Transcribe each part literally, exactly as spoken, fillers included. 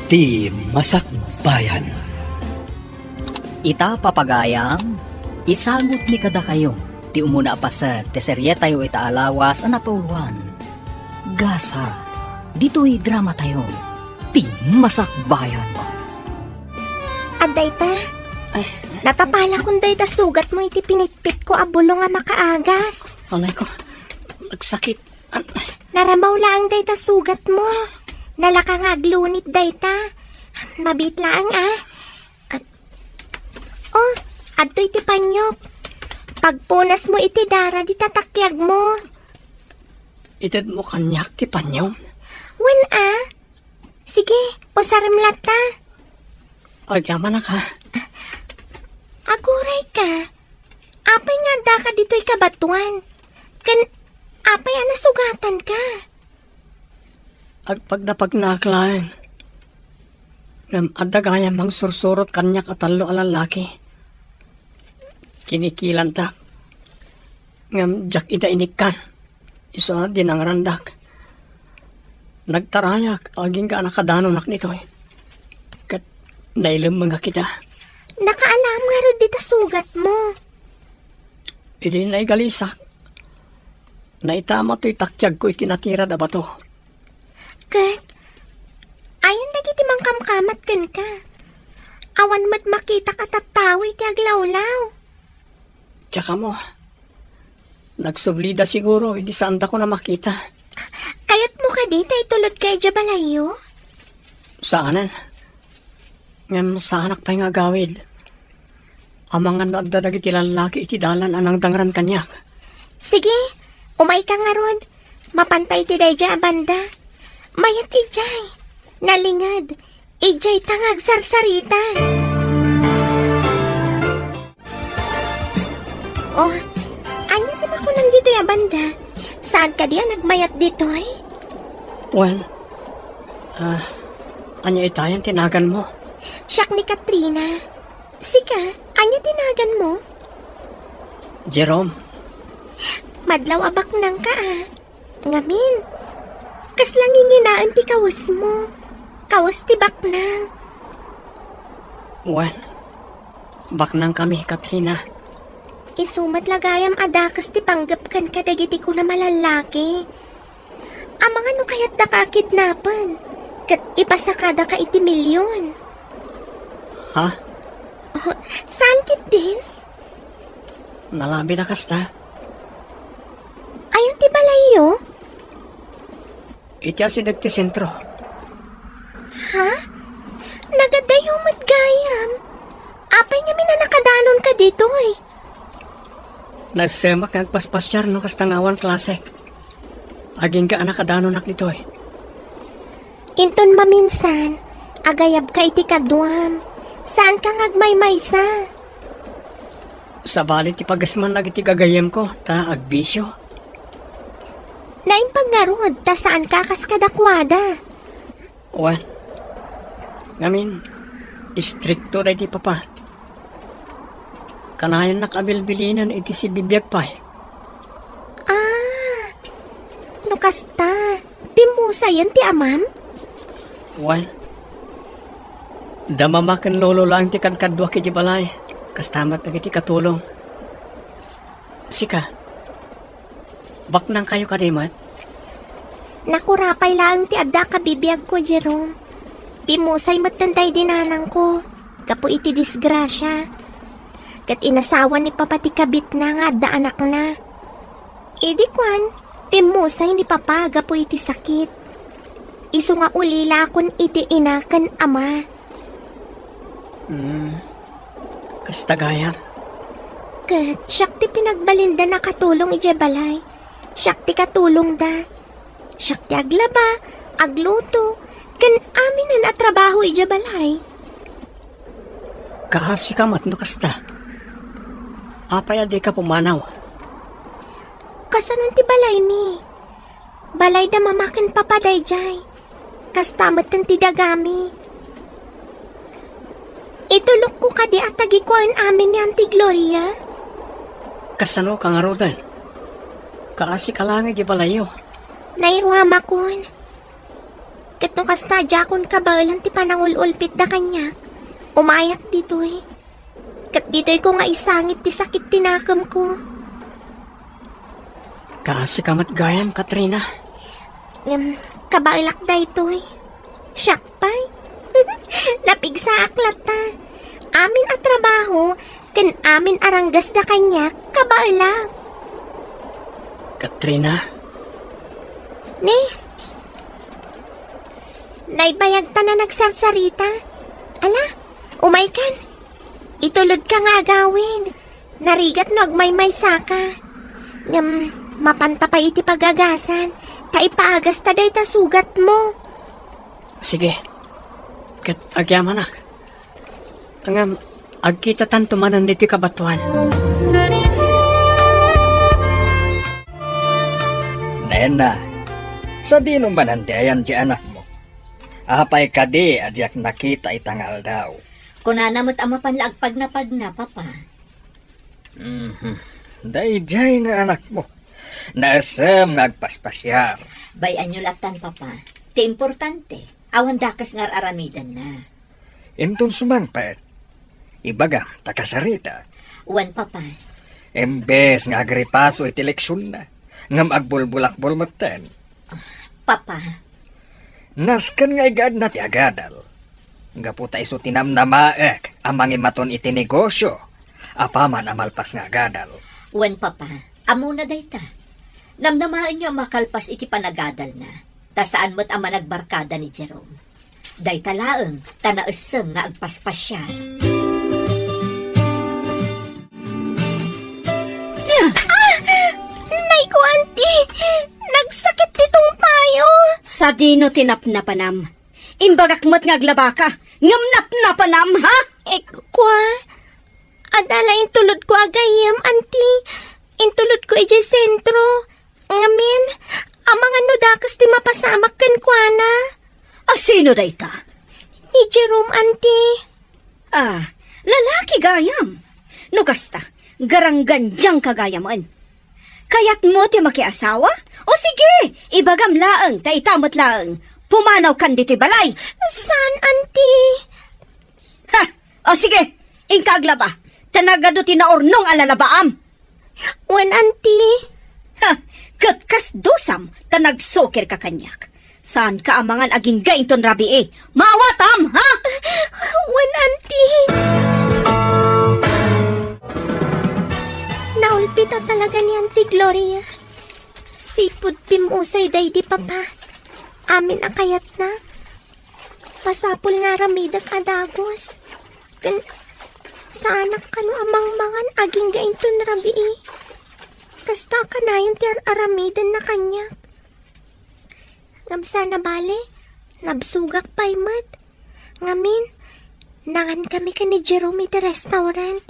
Ti Masakbayan. Ita, papagayam, isagutmi kadakayo ti umuna a paset ti serietayo ita a lawas a napauluan. Gasa, ditoy dramatayo, Ti Masakbayan. Adda ita, natapalakon dayta sugatmo iti pinitpitko a bulong a makaagas. Anay ko, nagsakit. Naramaw laeng dayta sugatmo. Nalaka nga aglunit dayta. Mabiit laeng, a. At, oh, adtoy ti paniok. Pagpunasmo iti dara dita takiagmo. Itedmo kaniak ti paniom? Wen, a. Sige, usarem latta. Agyamanak, a. Aguray ka. Apay nga addaka ditoy kabatoan? Ken apay a nasugatanka? Agpagdapagnaak laeng. Ngem adda gayam mangsursurot kaniak a tallo a lallaki. Kinikilantak. Ngem diak ida inikkan. Isu a dinangrandak. Nagtarayak, agingga a nakadanonak ditoy. Ket nailemmengak ida. Nakaalam ngarud dita sugatmo. Idi naigalisak, naitama toy takiagko iti natirad a bato. Ket, ayan dagiti mangkamkamat kenka. Awan met makitak a tattao iti aglawlaw. Diak ammo. Nagsublida siguro idi saandakon a makita. Kayatmo kadi ta itulodka idiay balayyo? Saanen. Ngem saanak pay nga agawid. Amangan no adda dagiti lallaki iti dalan a nangdangran kaniak. Sige, umayka ngarud. Mapanta iti daydiay a banda. Mayat idiay. Nalinged. Idiay ta nga agsarsarita. Oh, ania ti makunan ditoy a banda? Saan kadi a nagmayat ditoy? Well, ah, ania itayan ti naganmo? Siak ni Katrina. Sika, ania ti naganmo? Jerome. Madlaw a baknangka, a. Ngamin, kasla nginginaen ti kawesmo. Kawes ti baknang. Wen, baknangkami, Katrina. Isu met la gayam a dakes ti panggepken kadagiti kunam a lallaki. Amangan no kayatdaka a kidnapen, ket ipasakadaka iti milion. Ha? Oh, saan ketdin? Nalabida kasta. Ayan ti balayyo? Iti asideg ti sentro. Ha? Nagadayo met gayam. Apay ngamin a nakadanonka ditoy? Nasemak nga agpaspasiar no kasta nga awan klasek. Agingga a nakadanonak ditoy. Inton maminsan, agayabka iti kaduam. Saanka nga agmaymaysa. Sabali ti pagasman dagiti gagayyemko, ta agbisio. Naimbag ngarud, ta saanka a kas kadakuada. Wen, ngamin, istrikto daydi papa. Kanayannak a bilbilinen iti sibibiag pay. Ah, no kasta, pimmusayen ti amam? Wen, da mama ken lolo laeng ti kadkaduak iti balay. Kasta met dagiti katulong. Sika, baknangkayo kadi met? Nakurapay laeng ti adda a kabibiagko, Jerome. Pimmusay metten daydi nanangko gapu iti disgrasia. Ket inasawa ni papa ti kabitna nga adda anakna. Idi kuan, pimmusay ni papa gapu iti sakit. Isu nga ulilakon iti ina ken ama. Hmm. Kasta gayam. Ket siak ti pinagbalinda a katulong idiay balay. Siak ti katulongda. Siak ti aglaba, agluto, ken aminen a trabaho idiay balay. Kaasika met no kasta. Apay a dika pumanaw? Kasano ti balaymi? Balay da mama ken papa daydiay. Kasta metten ti dagami. Itulokko kadi a tagikuaen amin ni Auntie Gloria? Kasano ka ngaruden? Kaasika laeng idiay balayyo. Nairuamakon. Ket no kasta, diakon kabaelan ti panangul-ulpitda kaniak. Umayak ditoy. Ket ditoyko nga isangit ti sakit ti nakemko. Kaasika met gayam, Katrina. Ngem, kabaelak daytoy. Siak pay. Napigsaak latta. Amin a trabaho ken amin a ranggasda kaniak, kabaelak. Katrina? Ni? Naibayagtan a nagsarsarita. Ala, umaykan. Itulodka nga agawid. Narigat no agmaymaysaka. Ngem, mapanta pay iti pagagasan, ta ipaagasta dayta sugatmo. Sige. Ket agyamanak. Ngem, agkitatanto manen ditoy kabatoan. Nena, sadino manen ti ayan ti anakmo? Apay kadi a diak nakita ita nga aldaw? Kunana met a mapan la agpagnapagna, Papa. Mhm. Daydiay nga anakmo. Naisem nga agpaspasiar. Bay-anyo lattan, Papa. Ti importante, awan dakes nga ar-aramidenna. Inton sumangpet, ibagam ta kasarita. Wen, Papa. Imbes nga agripaso iti leksionna, ngem agbulbulakbol metten. Papa. Nasken nga igaedna ti agadal. Gapu ta isu ti namnamaek a mangimaton iti negosio apaman a malpas nga agadal. Wen, Papa, ammona dayta. Namnamaenyo a makalpas iti panagadalna, ta saan met a managbarkada ni Jerome. Dayta laeng ta naisem nga agpaspasiar. Ah! Nay ko, Auntie! Nagsakit ti tungpayo! Sadino ti napnapanam? Imbagak met nga aglabaka, ngem napnapanam, ha? Eh, kua, adda la intulodko a gayyem, Auntie. Intulodko idiay sentro. Ngamin, amangan no dakes ti mapasamak kenkuana. A sino dayta? Ni Jerome, Auntie. Ah, lalaki gayam. No kasta, garanggandiangka gayamen. Kayatmo ti makiasawa? O sige, ibagam laeng ta ita met laeng pumanawkan ditoy balay. Saan, Auntie? Ha! O sige, inka aglaba, ta nagadu ti naurnong a lalabaam. Wen, Auntie. Ha! Ket kas dusam ta nagsukirka kaniak. Saanka a mangan agingga inton rabii. Maawatam, ha? Wen, Auntie. Naulpit a talaga ni Auntie Gloria. Sipud pimmusay daydi Papa. Amin a kayatna. Masapul nga aramidek a dagus. Ken, saanak kano a mangmangan agingga inton rabii. Kasta kanayon ti ar-aramidenna kaniak. Ngem saan a bale, nabsogak pay met. Ngamin, nangankami ken ni Jerome iti restaurant.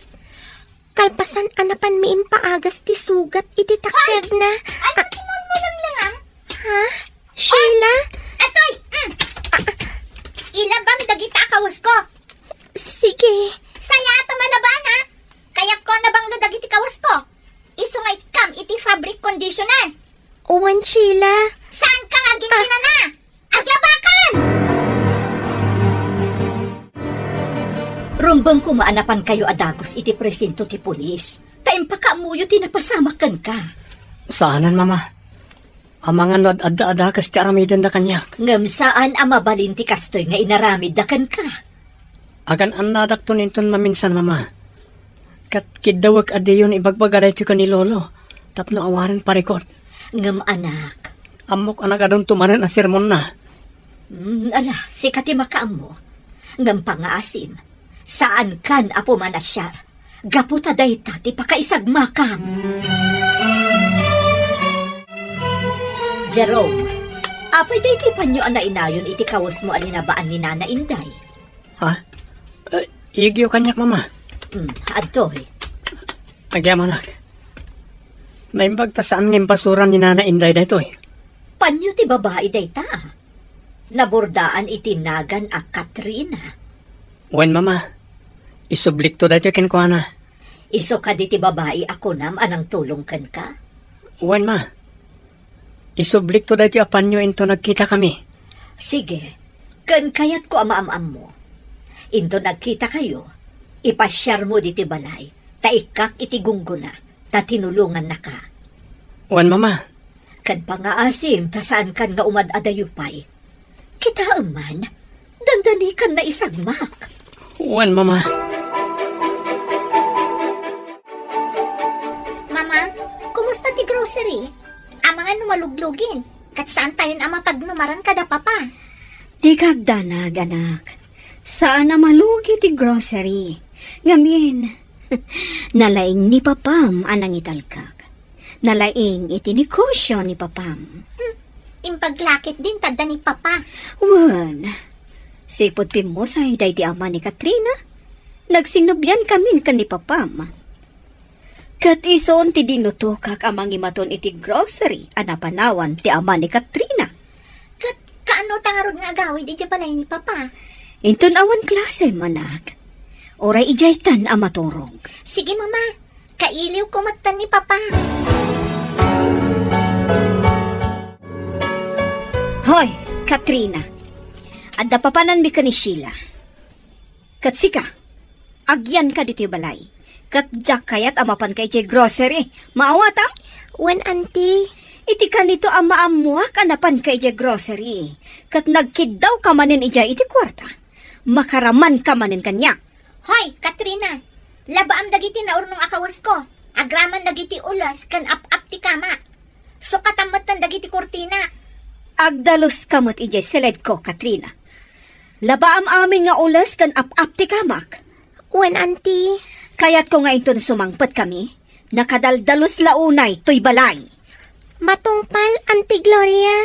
Kalpasan a napanmi impaagas ti sugat iti taknagna. Hoy! Ania ti mulmulanglangan? Ha? Sheila? Atoy! Mm. Ilabam dagita a kawasko. Sige. Sayaat a malabana. Kayatko a nabanglo dagiti kawasko. Isu nga ikkam iti fabric conditioner. Wen, Sheila. Saanka nga aginginana? Aglabakan! Rumbeng koma a napankayo a dagus iti presinto ti pulis, ta impakaammoyo ti napasamak kenka. Saanen, Mama. Amangan no ad-adda a dakes ti aramidenda kaniak. Ngem saan a mabalin ti kastoy nga inaramidda kenka. Agan-annadakton inton maminsan, Mama. Ket kiddawek a diyon ibagbaga daytoy ken ni Lolo tapno awanen parikut. Ngem, anak. Ammok a nagadunto manen a sermonna. Mm, ala, sika ti makaammo. Ngem pangngaasim, saankan a pumanasiar gapu ta dayta ti pakaisagmakam. Jerome, apay daytoy panyo a nainayon iti kawesmo a linabaan ni Nana Inday? Ha? Eh, iyegyo kaniak, Mama. Hmm, adtoy. Agyamanak. Naimbag ta saan nga imbasura ni Nana Inday daytoy. Panyo ti babai dayta. Nabordaan iti nagan a Katrina. Wen, Mama. Isublikto daytoy kenkuana. Isu kadi ti babai a kunam a nangtulong kenka? Wen, Ma. Isublikto daytoy a panyo inton nagkitakami. Sige, ken kayatko a maam-ammo. Inton agkitakayo, ipasiarmo ditoy balay, ta ikkak iti gunggona, ta tinulongannaka. Wen, Mama. Ken pangaasim ta saankan nga umad-adayo pay. Kitaem man, dandanikan naisagmak. Wen, Mama. Mama, kumusta ti grocery? Amangan no maluglugin, ket saantayon a mapagnumaran kada Papa. Dika agdanag, anak. Saan a malugi ti grocery. Ngamin, nalaing ni Papam a nangitalkak. Nalaing iti negosio ni Papam. Hmm, impaglakit din tadda ni Papa. Wen, sipud pimmusay daydi ama ni Katrina, nagsinubiankamin ken ni Papam. Ket isun ti dinutokak a mangimaton iti grocery a napanawan ti ama ni Katrina. Ket kaano ta ngarud nga agawid idiay balay ni Papa? Inton awan klase, anak. Uray idiaytan a maturog. Sige, Mama. Kailiwko metten ni Papa. Hoy, Katrina. Adda papananmi ken ni Sheila. Ket sika, agyanka ditoy balay. Ket diak kayat a mapanka idiay grocery. Maawatam? Wen, Auntie. Iti kanito a maammoak a napanka idiay grocery, ket nagkiddawka manen idiay iti kuarta, makaramanka manen kaniak. Hoy, Katrina! Labaam dagiti naurnong a kawesko, agraman dagiti ules ken ap-ap ti kamak. Sukatam metten dagiti kurtina. Agdaluska met idiay siledko, Katrina. Labaam amin nga ules ken ap-ap ti kamak. Wen, Auntie. Kayatko nga inton sumangpetkami, nakadaldalus la unay toy balay. Matungpal, Auntie Gloria.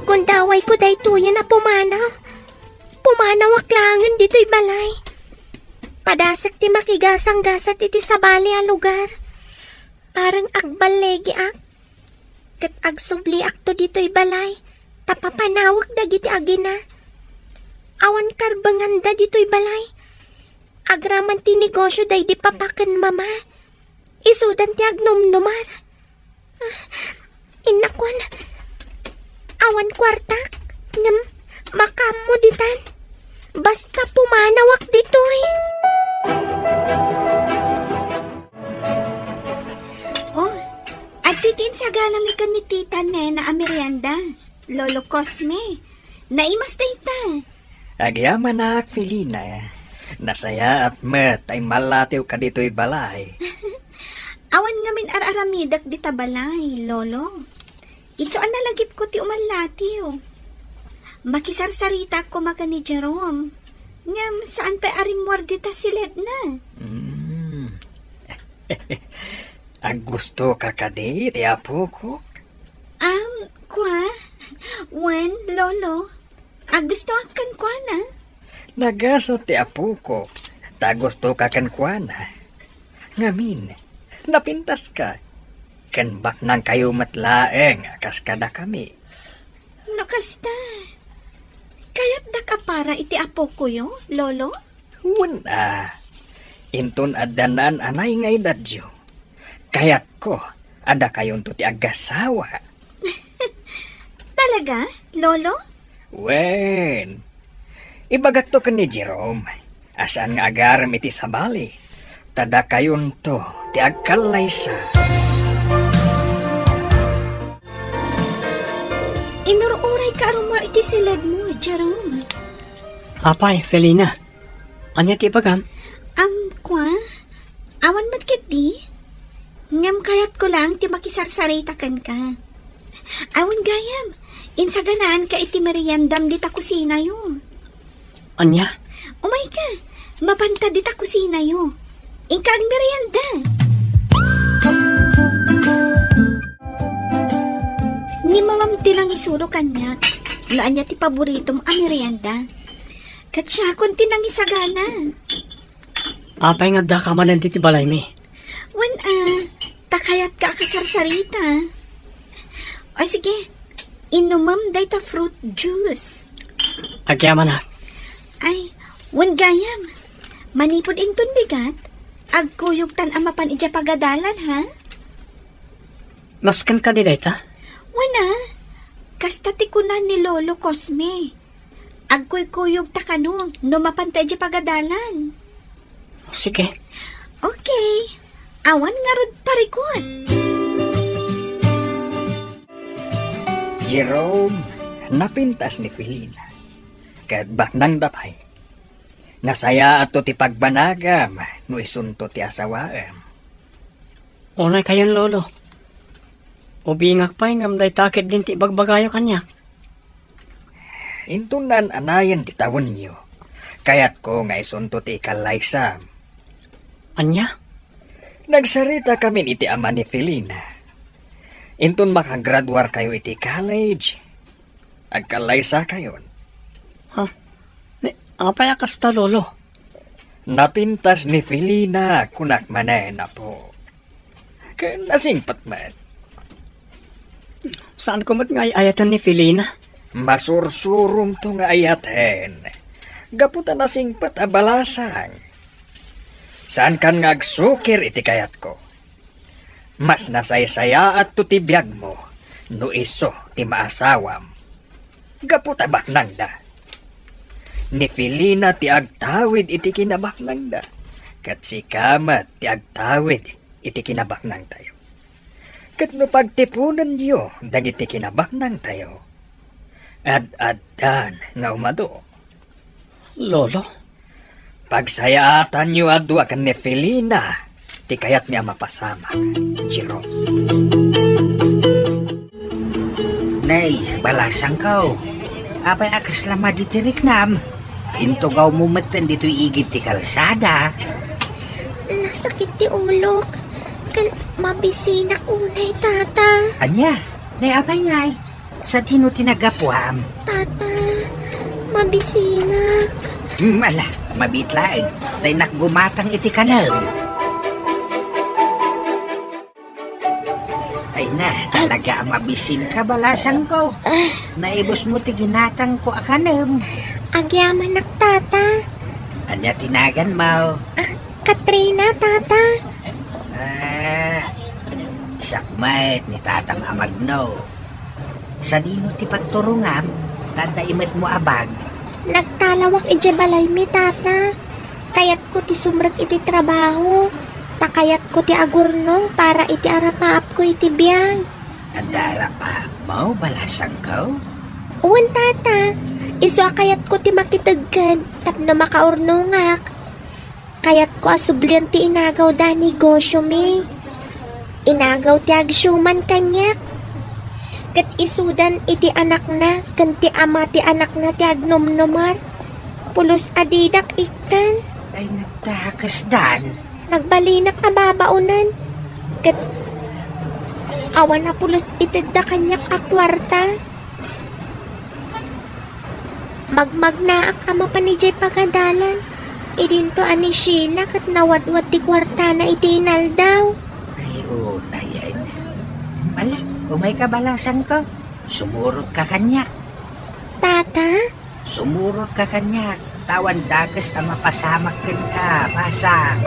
Gundawayko daytoyen a pumanaw. Pumanawak laengen ditoy balay. Padasek ti makigasanggasat iti sabali a lugar. Parang agballegiak. Ket agsubliakto ditoy balay, ta papanawek dagiti agina. Awan karbenganda ditoy balay. Agraman ti negosio daydi Papa ken Mama. Isudan ti agnumnumar. Ah, innakon, awan kuartak, ngem makaammo ditan. Basta pumanawak ditoy. Oh, adtoy ti insaganami ken ni Tita Nena a merienda, Lolo Cosme. Naimas dayta. Agyamanak, Felina. Nasayaat met ta immallatiwka ditoy balay. Awan ngamin ar-aramidek dita balay, Lolo. Isu a nalagipko ti umallatiw. Makisarsaritak koma ken ni Jerome. Ngem saan pay a rimmuar dita siledna. Mm. Aggustoka kadi ti apokok? Am, kua? Wen, Lolo. Aggustoak kenkuana. Nagasat ti apokok, ta gustoka kenkuana. Ngamin, napintaska. Ken baknangkayo met laeng a kas kadakami. No kasta, kayatdak a para iti apokoyo, Lolo? Wen a, inton adda naan-anay nga edadyo, kayatko a dakayonto ti agasawa. Talaga, Lolo? Wen, ibagakto ken ni Jerome a saan nga agarem iti sabali, ta dakayonto ti agkallaysa. Inur-urayka a rummuar iti siledmo, Jerome. Apay, Felina, ania ti ibagam? Am, kua? Awan met ketdi? Ngem kayatko laeng ti makisarsarita kenka. Awan gayam, insaganaanka iti meriendam dita kusinayo. Ania? Umayka, mapanta dita kusinayo. Inka agmerienda. Ni mamam ti nangisuro kaniak no ania ti paboritom a merienda. Ket siakon ti nangisagana. Apay nga addaka manen ditoy balaymi? Wen a, ta kayatka a kasarsarita. O sige, inumem dayta fruit juice. Agyamanak. Ay, wen gayam. Manipud inton bigat, agkuyogtan a mapan idiay pagadalan, ha? Nasken kadi dayta? Wen a, kasta ti kuna ni Lolo Cosme. Agkuykuyogta kano no mapanta idiay pagadalan. Sige. Okay. Awan ngarud parikut. Jerome, napintas ni Felina. Ket baknangda pay. Nasayaatto ti pagbanagam no isunto ti asawaem. Unay kayon, Lolo. Ubingak pay ngem dayta ketdin ti ibagbagayo kaniak. Inton naan-anayen ti tawenyo, kayatko nga isunto ti ikallaysam. Ania? Nagsaritakamin iti ama ni Felina. Inton makagraduarkayo iti college, agkallaysakayon. Ha? Ni, apay a kasta, Lolo? Napintas ni Felina, kunak manen, apo. Ken nasingpet met. Saanko met nga ay-ayaten ni Felina? Masursuromto nga ayaten. Gapu ta nasingpet a balasang. Saankan nga agsukir iti kayatko. Mas nasaysayaatto ti biagmo no isu ti maasawam. Gapu ta baknangda. Ni Felina ti agtawid iti kinabaknangda, ket sika met ti agtawid iti kinabaknangtayo. Ket no pagtiponenyo dagiti kinabaknangtayo, ad-addan nga umadu. Lolo? Pagsayaatanyo a dua ken ni Felina ti kayatmi a mapasamak, Jerome. Nay, balasangko. Apay a kasla madi ti riknam? Intugawmo metten ditoy igid ti kalsada. Nasakit ti ulok. Ken mabisinak unay, Tata. Ania? Nay, apay ngay? Sadino ti naggapuam? Tata, mabisinak. Hmm, ala, mabiit laeng. Tay nak gumatang iti kanem. Ay na, talaga a mabisinka, balasangko. Ah. Naibusmo ti ginatangko a kanem. Agyamanak, Tata. Ania ti naganmo? Ah, Katrina, Tata. Ah, isak met ni Tatang a Magno. Sadino ti pagturongam? Ta adda imetmo a bag. Nagtalawak idiay balaymi, Tata. Kayatko ti sumrek iti trabaho. Ta kayatko ti agurnong para iti arapaapko iti biag. Adda arapaapmo, balasangko? Wen, Tata. Isu a kayatko ti makitegged tapno makaurnongak. Kayatko a sublien ti inagawda a negosiomi. Inagaw ti agsiuman kaniak. Ket isudan iti anakna ken ti ama ti anakna ti agnomnomar. Pulos a didak ikkan. Ay, nagdakesdan. Nagbalinak a babaonen. Ket awan a pulos itedda kaniak a kuarta. Magmagnaak a mapan idiay pagadalan. Idinto a ni Sheila ket nawadwad ti kuartana iti inaldaw. Ay, utay, ay. Ala, umayka, balasangko. Sumurotka kaniak. Tata? Sumurotka kaniak. Ta awan dakes a mapasamak kenka, basang.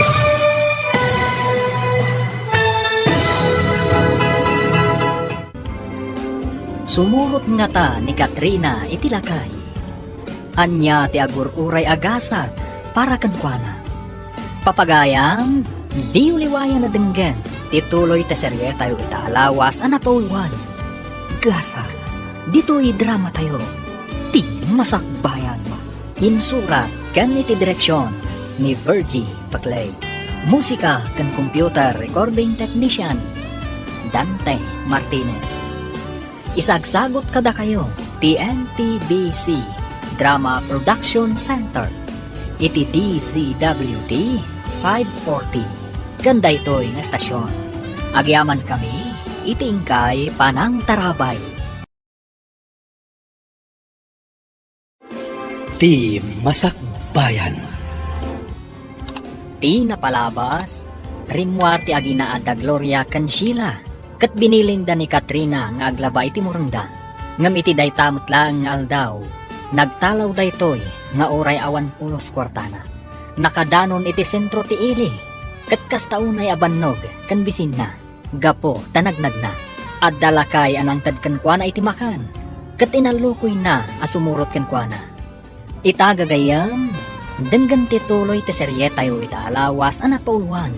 Sumurot ngata ni Katrina iti lakay. Ania ti agur-uray a gasat para kenkuana? Papagayam, diyo liwayan a denggen ti tuloy ti serietayo ita a lawas a napaulwan. Gasat, ditoy dramatayo, ti Masakbayan. Insurat ken iti direksion ni Virgie Paclay. Musika ken computer recording technician, Dante Martinez. Isagsagut kadakayo ti N T B C Drama Production Center iti D Z W T five forty ken daytoy nga estasion. Agyamankami iti inkay panangtarabay. Ti Masakbayan. Ti napalabas, rimmuar ti aginaad da Gloria ken Sheila, ket binilinda ni Katrina nga aglaba iti murengda. Ngem iti dayta met laeng nga aldaw, nagtalaw daytoy nga uray awan pulos kuartana. Nakadanon iti sentro ti ili, ket kasta unay a bannog ken bisinna. Gapu ta nagnagna. Adda lakay a nangted kenkuana iti makan, ket inallukoyna a sumurot kenkuana. Ita gagayyem, denggen ti tuloy ti serietayo ita a lawas a napauluan.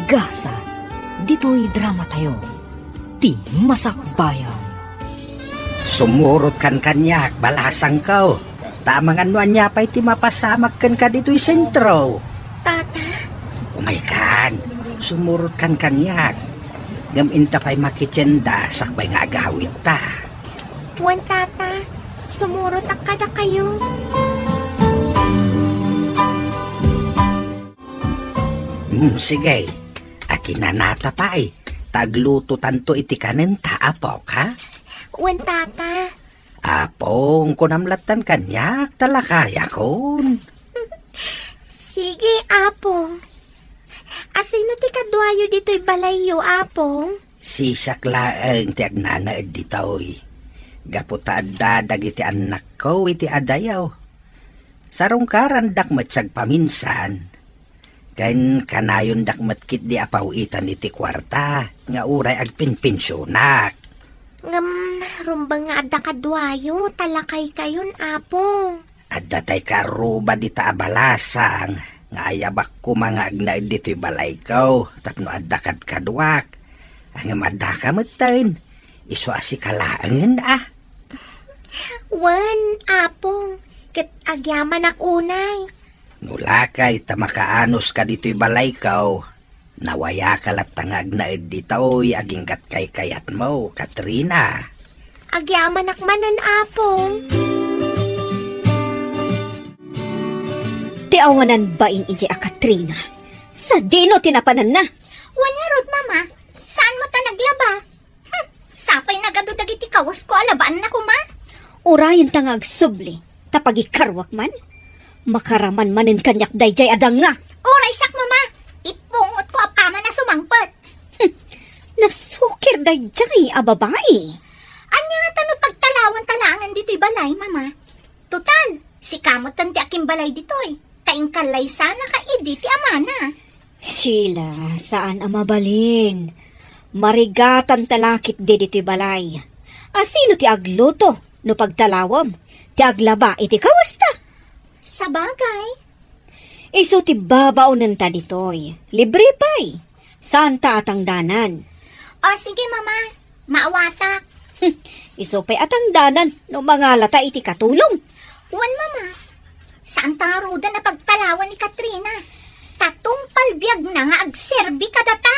Gasat, ditoy dramatayo, ti Masakbayan. Sumurot kan kaniak, balasangko. Ta amangan no ania pay ti mapasamak kenka ditoy sentro. Tata? Umaykan, sumurot kan kaniak. Ngem inta pay makitienda sakbay nga agawitta. Wen, Tata, sumurotak kadakayo. Hmm, sige. Akinanata pay, ta aglutotanto iti kanenta, apok, ha? Wen, Tata. Apong, kunam lattan kaniak, ta lakayakon. Sige, Apong. Asino ti kaduayo ditoy balayyo, Apong? Sisak laeng ti agnanaed ditoy. Gapu ta adda dagiti annakko iti adayo. Sarungkarandak met sagpaminsan. Ken kanayondak met ketdi a paw-itan iti kuarta nga uray agpinpensionak. Ngem rumbeng nga adda kaduayo, ta lakaykayon, Apong. Adda tay kaarruba dita a balasang nga ayabak koma nga agnaed ditoy balayko tapno adda kadkaduak. Ngem addaka metten, isu a sika laengen a. Wen, Apong, ket agyamanak unay. No lakay ta makaanoska ditoy balayko, nawayaka latta nga agnaed ditoy aginggat kaykayatmo, Katrina. Agyamanak manen, Apong. Ti awanan bain idiay a Katrina. Sadino ti napananna? Wen ngarud, Mama. Saan met a naglaba? Hmm, sapay nagadu dagiti kawasko a labaanna koma. Urayenta nga agsubli, ta pagikaruak man. Makaraman manen kaniak daydiay a danga. Uray siak, Mama, ipungotko apaman a sumangpet. Hmm, nasukir daydiay a babai. Ania ngata no pagtalawanta laengen ditoy balay, Mama? Total, sika metten ti akimbalay ditoy, ta inkallaysanaka idi ti amana. Sheila, saan a mabalin. Marigatanta la ketdi ditoy balay. Asino ti agluto no pagtalawem? Ti aglaba iti kawasta? Sabagay. Isu ti babaonenta ditoy. Libre pay. Saanta a tangdanan. O, sige, Mama. Maawatak. Hmm, isu pay a tangdanan no mangalata iti katulong. Wen, Mama. Saanta ngaruden a pagtalawan ni Katrina. Ta tungpal biagna nga agserbi kadata.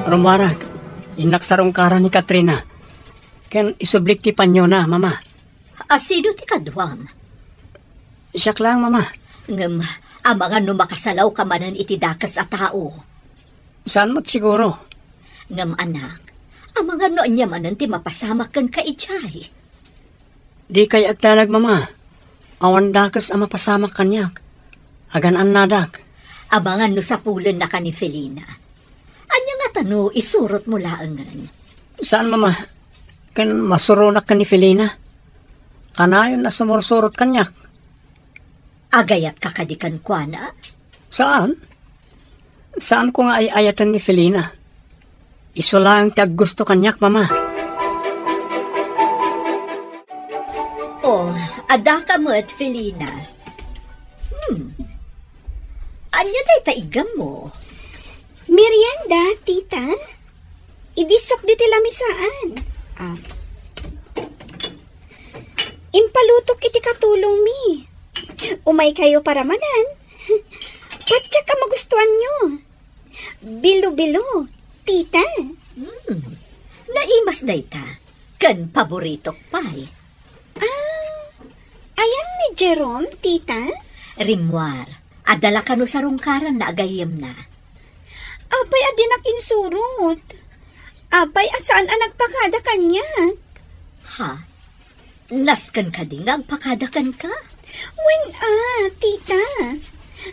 Rummuarak, innak sarungkaran ni Katrina. Ken isublik ti panyona, Mama. Asino ti kaduam? Siak laeng, Mama. Ngem, amangan no makasalawka manen iti dakes a tao? Saan met siguro. Ngem, anak, amangan no ania manen ti mapasamak kenka idiay? Dikay agdanag, Mama. Awan dakes a mapasamak kaniak. Agan-annadak. Amangan no sapulennaka ni Felina. Ania ngata no isurotmo laengen? Saan, Mama. Ken masuronak ken ni Felina. Kanayon a sumursurot kaniak. Agayatka kadi kenkuana? Saan. Saanko nga ay-ayaten ni Felina. Isu laeng ti aggusto kaniak, Mama. Oh, addaka met, Felina. Hmm. Ania dayta iggammo? Merienda, tita. Idi sok ditoy lamisaan. Ah. Impalutok iti katulongmi. Umaykayo paramanan. Patiek a magustuanyo. Bilo-bilo, tita. Hmm. Naimas dayta. Ken paboritok pay. Ah, ayan ni Jerome, tita? Rimmuar, adda la kano sarungkaranna a gayyemna. Apay a dinak insurot? Apay a saan a nagpakada kaniak? Ha? Nasken kadi nga agpakada kenka? Wen a, tita.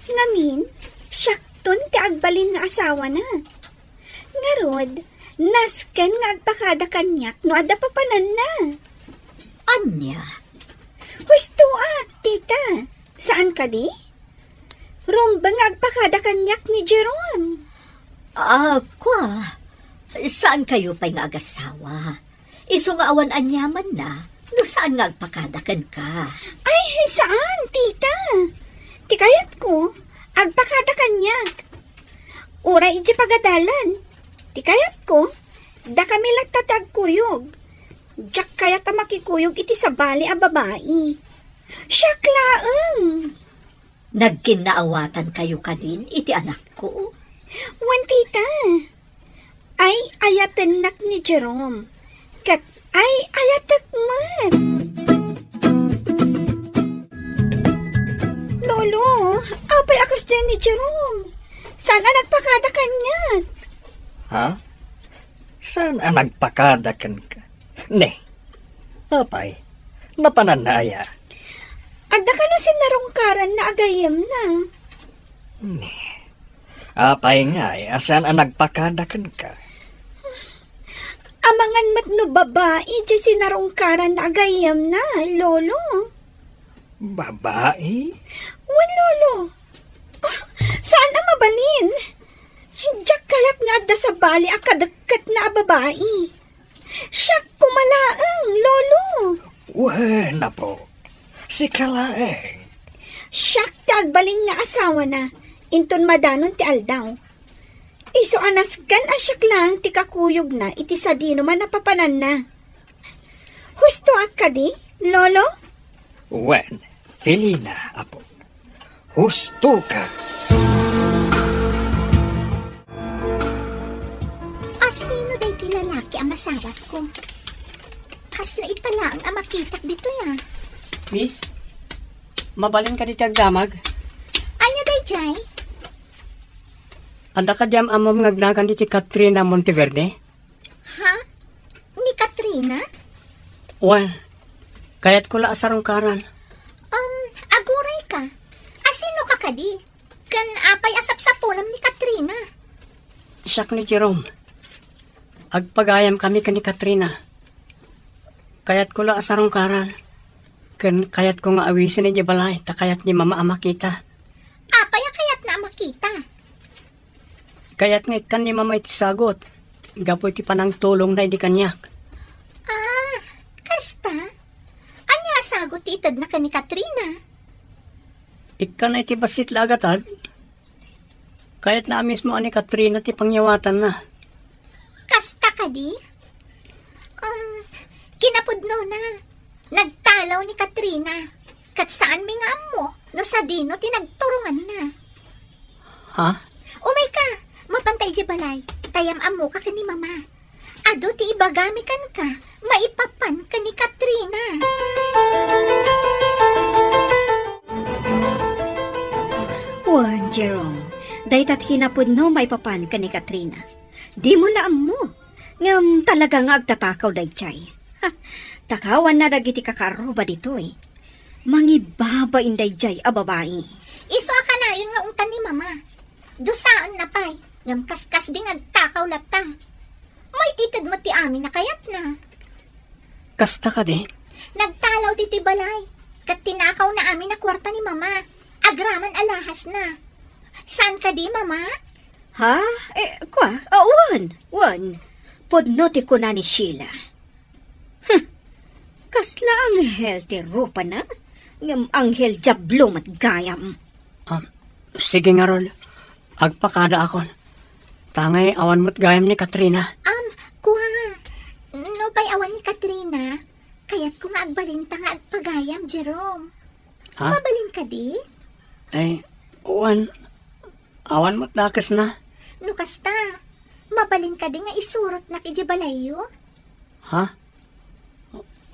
Ngamin, siakton ti agbalin nga asawana. Ngarud, nasken nga agpakada kaniak no adda papananna. Ania? Husto a, tita. Saan kadi? Rumbeng nga agpakada kaniak ni Jerome. Ah, kua, saan kayo pay nga agasawa? Isu nga awan aniamanna, no saan nga agpakada kenka? Ay, saan, tita. Ti kayatko, agpakada kaniak. Uray idiay pagadalan. Ti kayatko, dakami latta ti agkuyog. Diak kayat a makikuyog iti sabali a babai. Siak laeng. Nagkinnaawatan kayo kadin iti anakko? Wen, tita. Ay-ayatennak ni Jerome. Ket ay-ayatek met. Lolo, apay a kasdiay ni Jerome? Saan a nagpakada kaniak? Ha? Saan a nagpakada kenka? Ne, apay, napananna aya? Adda kano sinarungkaranna a gayyemna? Ne, apay ngay a saan a nagpakada kenka? Amangan met no babai diay sinarungkaranna a gayyemna, Lolo. Babai? Wen, Lolo. Ah, saan a mabalin? Diak kayat nga adda sabali a kadekketna a babai. Siak koma laeng, Lolo. Wen, apo. Sika laeng. Siak ti agbalin nga asawana, inton madanon ti aldaw. Isu a nasken a siak laeng ti kakuyogna iti sadino man a papananna. Hustoak kadi, Lolo? Wen, Felina, apo. Hustoka. A sino daytoy lalaki a masawatko? Kasla ita laeng a makitak ditoy, a. Miss, mabalin kadi ti agdamag? Ania daydiay? Adda kadi am-ammom nga agnagan iti Katrina Monteverde? Ha? Ni Katrina? Wen, kayatko la a sarungkaran. Um, aguray ka. A sino ka kadi? Ken apay a sapsapulem ni Katrina? Siak ni Jerome. Agpagayam kami ken ni Katrina. Kayatko la a sarungkaran. Ken kayatko nga awisen idiay balay ta kayat ni Mama a makita. Apay a kayatna a makita? Kayat nga ikkan ni Mama iti sagut gapu iti panangtulongna idi kaniak. Ah, kasta? Ania a sagut ti itedna ken ni Katrina? Ikkana iti bassit la a gatad. Kayatna a mismo a ni Katrina ti pangyawatanna. Kasta kadi? Um, kinapudnona, nagtalaw ni Katrina. Ket saanmi nga ammo no sadino ti nagturonganna. Ha? Umayka, mapanta idiay balay, ta yam-ammoka ken ni Mama. Adu ti ibagami kenka maipapan ken ni Katrina. Wen, Jerome, dayta ti kinapudno maipapan ken ni Katrina. Dimo la ammo. Ngem talaga nga agtatakaw daydiay. Ha, takawanna dagiti kakaarruba ditoy. Mangibabain daydiay a babai. Isu a kanayon nga ungtan ni Mama. Dusaenna pay, ngem kaskasdi nga agtakaw latta. Maitited met ti amin a kayatna. Kasta kadi? Nagtalaw ditoy balay, ket tinakawna amin a kuarta ni Mama, agraman a lahasna. Saan kadi, Mama? Ha? Eh, kua? Ah, wen, wen. Pudno ti kuna ni Sheila. Huh. Kasla anghel ti rupana, ngem anghel diablo met gayam. Ah, sige ngarud, agpakadaakon. Tangay awan met gayam ni Katrina. Um, kua, no pay awan ni Katrina, kayatko nga agbalinta nga agpagayam, Jerome. Ha? Mabalin kadi? Ay, wen, awan met dakesna. No kasta, mabalin kadi nga isurotnak idiay balayyo? Ha?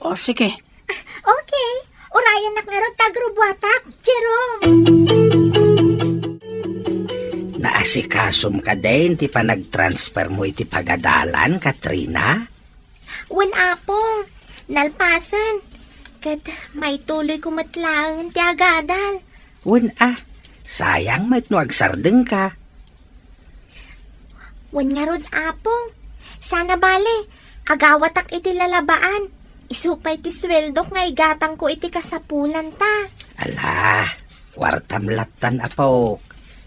O, sige. Ah, okay. Urayannak ngarud ta agrubuatak, Jerome. Naasikasom kadin ti panagtransfer mo iti pagadalan, Katrina? Wen, Apong. Nalpasen. Ket maituloyko met laeng ti agadal. Wen a, sayang met no agsardengka. Wen ngarud, Apong. Sana bale, agawatak iti lalabaan. Isu pay ti sueldok nga igatangko iti kasapulanta. Ala, kuartam lattan, apok.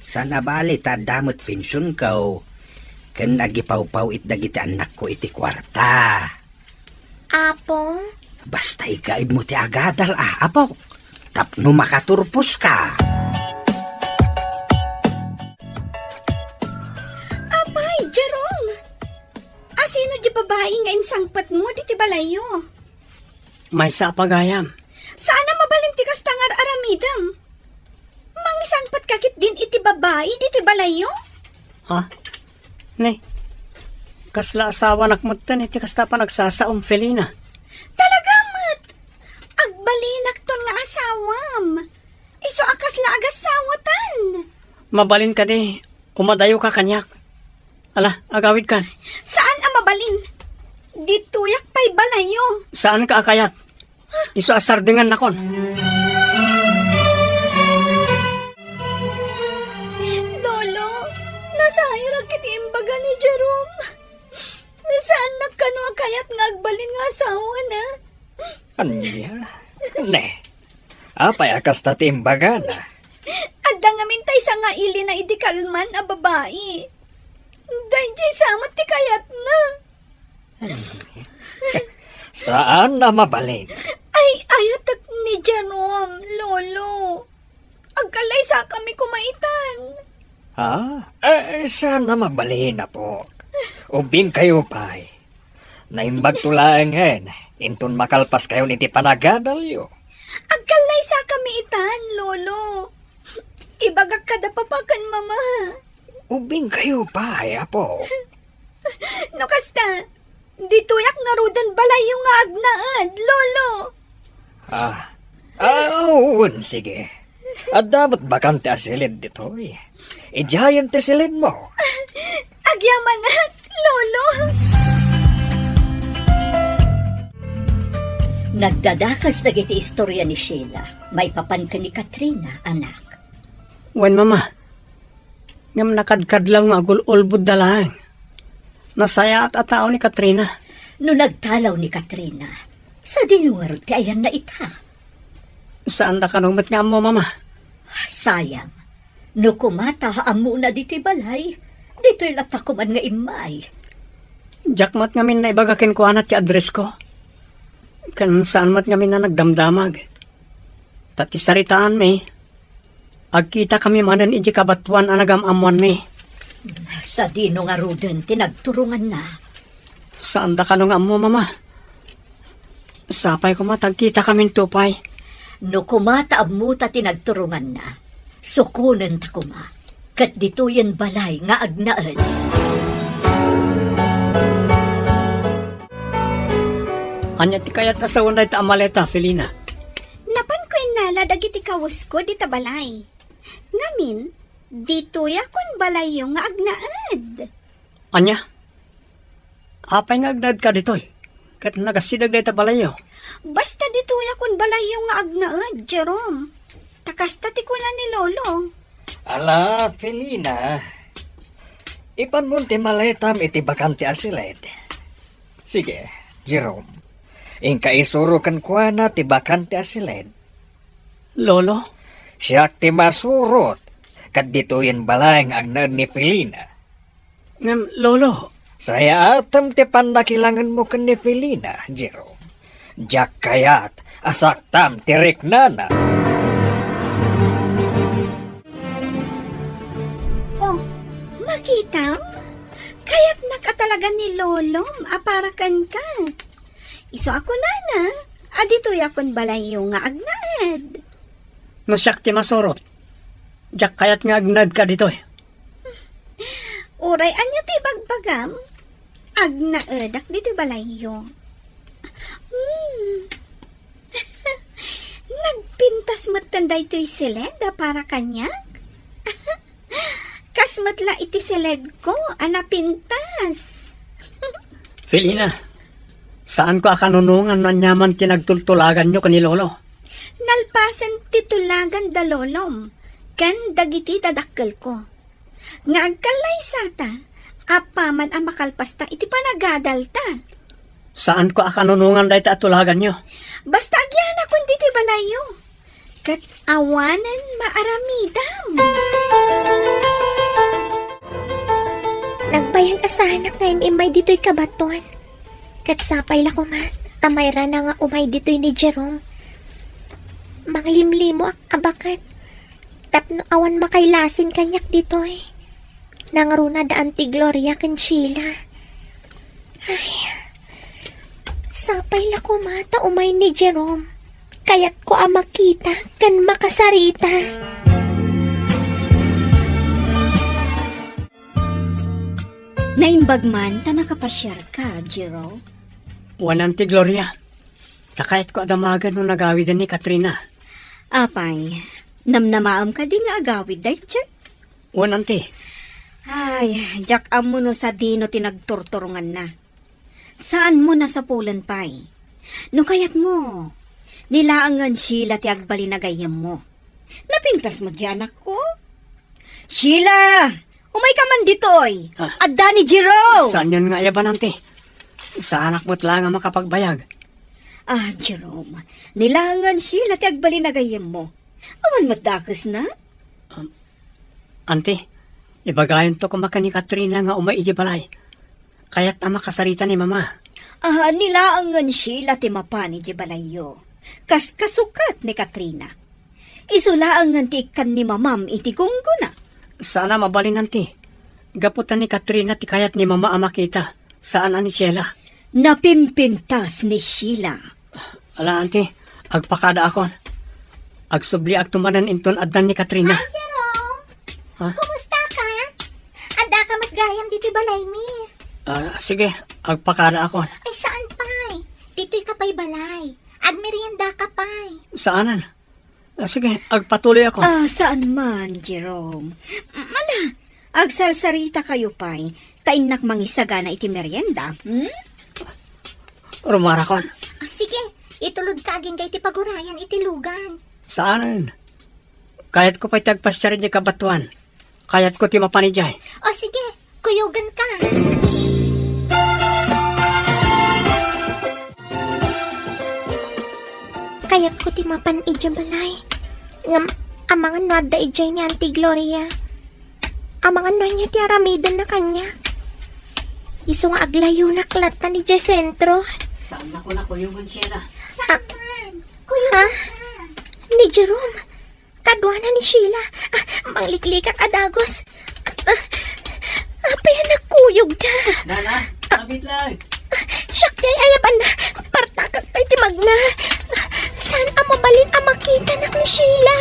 Sana bale ta adda met pensionko. ken agipawpaw-it dagiti annakko iti kuarta. Apo? Basta igaedmo ti agadal, a, apok, tapno makaturposka. Apay, Jerome! Asino di babai nga insangpetmo diti balayyo? Maysa a pagayam. Saan a mabalin ti kasta nga ar-aramidem. Mangisangpetka ketdin iti babai ditoy balayyo? Ha? Ne, kasla asawanak metten iti kasta panagsasaom, Felina. Talaga met! Agbalinakton nga asawam. Isu a kasla agasawatan. Mabalin kadi, umadayoka kaniak. Ala, agawidkan. Saan a mabalin? Ditoyak pay balayyo. Saanka a kayat? Isu a sardengannakon. Lolo, nasayarak iti imbaga ni Jerome. Saannak kano a kayat nga agbalin nga asawana. Ania? Ne, apay a kasta ti imbagana? Adda ngamin ta isa nga ilina idi kalman a babai. Daydiay sa met ti kayatna. Saan a mabalin. Ay, ayatek ni Jerome, Lolo. Agkallaysakami koma itan. Ha? Eh, saan a mabalin, apok. Ubingkayo pay. Naimbagto laengen, inton makalpaskayon iti panagadalyo. Agkallaysakami itan, Lolo. Ibagak kada papa ken mama. Ubingkayo pay, apo. No kasta, ditoyak ngaruden balayyo nga agnaed, Lolo. Ah, ah, wen, sige. Adda met bakante a silid ditoy. Idiayen ti silidmo. Agyamanak, Lolo. Nagdadakas dagiti istoria ni Sheila maipapan ken ni Katrina, anak. Wen, Mama. Ngem nakadkadlaw nga agul-ulbodda laeng. Nasayaat a tao ni Katrina. No nagtalaw ni Katrina, sadino ngarud ti ayanna ita? Saanda kano met nga ammo, Mama. Sayang. No koma ta ammona ditoy balay, ditoy latta koman nga immay. Diak met ngamin naibaga kenkuana ti addressko. Ken saan met ngamin a nagdamdamag. Ta ti saritaanmi, agkitakami manen idiay kabatoan a nagam-ammoanmi. Sadino ngaruden ti nagturonganna? Saanda kano nga ammo, Mama. Sapay koma ta agkitakaminto pay. No koma ta ammota ti nagturonganna, sukonenta koma, ket ditoyen balay nga agnaed. Ania ti kayat a sawen dayta a maleta, Felina? Napanko innala dagiti kawesko dita balay. Ngamin, ditoyakon balayyo nga agnaed. Ania? Apay nga agnaedka ditoy? Ket nagasideg dayta balayyo. Basta ditoyakon balayyo nga agnaed, Jerome. Ta kasta ti kuna ni Lolo. Ala, Felina. Ipanmon ti maletam iti bakante a siled. Sige, Jerome. Inka isuro kenkuana ti bakante a siled. Lolo? Siak ti masurot. Ket ditoyen balay nga agnaed ni Felina. Ngem, Lolo. Sayaatem ti pannakilangenmo ken ni Felina, Jerome. Diak kayat a saktam ti riknana. Oh, makitam? Kayatnak a talaga ni Lolom a para kenka. Isu a kunana, a ditoyakon balayyo nga agnaed. No siak ti masurot, diak kayat nga agnaedka ditoy. Uray ania ti ibagbagam, agnaedak ditoy balayyo. Hmm. Nagpintas metten daytoy siled a para kaniak? Kas met la iti siledko a napintas. Felina, saanko a kanunongan no aniaman ti nagtultulaganyo ken ni Lolo. Nalpasen ti tulagan da Lolom ken dagiti dadakkelko. Nga agkallaysata, apaman a makalpasta iti panagadalta. Saanko a kanunongan dayta a tulaganyo. Basta agyanakon ditoy balayyo. Ket awanen maaramidam. Agbayag a saanak nga im-immay ditoy kabatoan. Ket sapay la koma ta mairana nga umay ditoy ni Jerome. Manglimlimoak a baket tapno awan makailasin kaniak ditoy. Nangruna da Auntie Gloria ken Sheila. Ay, sapay la koma ta umay ni Jerome. Kayatko a makita ken makasarita. Naimbag man ta nakapasiarka, Jerome. Wen, Auntie Gloria. Ta kayatko a damagen no nagawiden ni Katrina. Apay, namnamaem kadi nga agawid daytoy? Wen, Auntie. Ay, diak ammo no sadino ti nagturturonganna. Saanmo nasapulen pay. No kayatmo, ni laengen Sheila ti agbalin a gayyemmo. Napintasmo diay, anakko? Sheila! Umayka man ditoy! Ah. Adda ni Jerome! Saanyon nga ayaban, Auntie? Saanak met laeng a makapagbayag. Ah, Jerome, ni laengen Sheila ti agbalin a gayyemmo. Awan met dakesna? Um, Auntie, ibagayonto koma ken ni Katrina nga umay idiay balay. Kayatna a makasarita ni Mama. Ah, ni laengen Sheila ti mapan idiay balayyo. Kas kasukat ni Katrina. Isu laengen ti ikkan ni Mamam iti gunggona. Saan a mabalin, Auntie. Gapu ta ni Katrina ti kayat ni Mama a makita. Saan a ni Sheila. Napimpintas ni Sheila. Ala, Auntie, agpakadaakon. Agsubliakto manen inton addan ni Katrina. Hi, Jerome! Ha? Kumusta ka? Addaka met gayam ditoy balaymi. Ah, sige, agpakadaakon. Ay, saan pay? Ditoy ka pay balay. Agmerienda ka pay. Saanen? Ah, sige, agpatuloy ako. Ah, saan man, Jerome? Ala, agsarsarita kayo pay. Ta innak mangisagana iti merienda, hmm? Rumarakon. Ah, sige, itulod ka agingga iti pagurayan iti lugan. Saanen? Kayatko pay ti agpasiar idiay kabatoan. Kayatko ti mapan idiay. O sige, kuyogen ka. Kayatko ti mapan idiay balay. Ngem, amangan no adda idiay ni Auntie Gloria. Amangan no ania ti aramidenna kaniak. Isu nga aglayonak latta idiay sentro. Saan na ko nakuyogen, Sheila? Saan man? Kuyogen ka. Ni Jerome. Kaduana ni Sheila. Ah, mangliklikak a dagus. Ah, apay a nagkuyogda? Nana, kapit lang. Ah, siak ti ay-ayabanna. Partakak pay ti magna. Ah, saan a mabalin a makitanak ni Sheila?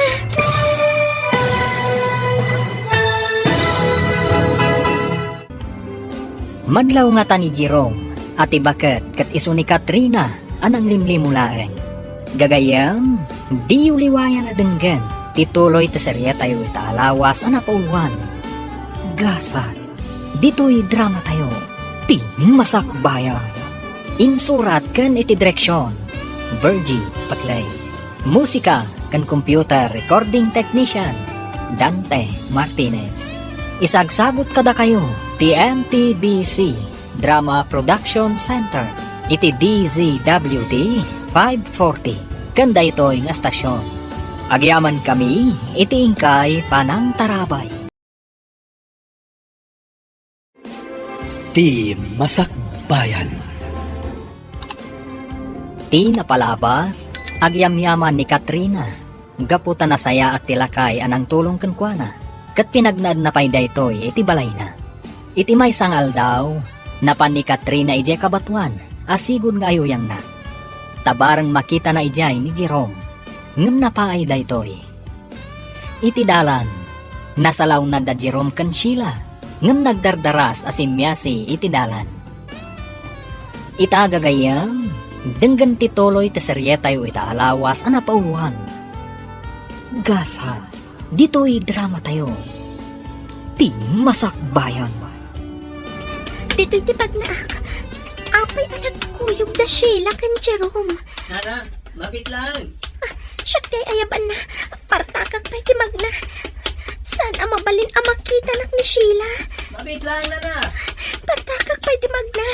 Madlaw ngata ni Jerome a ti baket ket isu ni Katrina a nanglimlimo laeng. Gagayyem, diyo liwayan a denggen ti tuloy ti serietayo ita a lawas a napauluan. Gasat, ditoy dramatayo, Ti Masakbayan. Insurat ken iti direksion, Virgie Paclay. Musika ken computer recording technician, Dante Martinez. Isagsagut kadakayo ti M P B C Drama Production Center iti D Z W T five forty ken daytoy nga estasion. Agyamankami iti inkay panangtarabay. Ti Masakbayan. Ti napalabas, agyamyaman ni Katrina gapu ta nasayaat ti lakay a nangtulong kenkuana, ket pinagnaedna pay daytoy iti balayna. Iti maysa nga aldaw, napan ni Katrina idiay kabatoan a sigud nga ayuyangna. Ta bareng makitana idiay ni Jerome, ngem napaay daytoy. Iti dalan, nasalaw da Jerome ken Sheila, ngem nagdardaras a simmiasi iti dalan. Ita gagayyem, denggen ti tuloy ti serietayo ita a lawas a napauluan. Gasat, ditoy dramatayo, Ti Masakbayan. Ditoy ti pagnaak. Apay a nagkuyog da Sheila ken Jerome? Nana, mabit lang. Ah, siak ti ay-ayabanna. Partakak pay ti magna. Saan a mabalin a makitanak ni Sheila? Mabit lang, Nana. Partakak pay ti magna.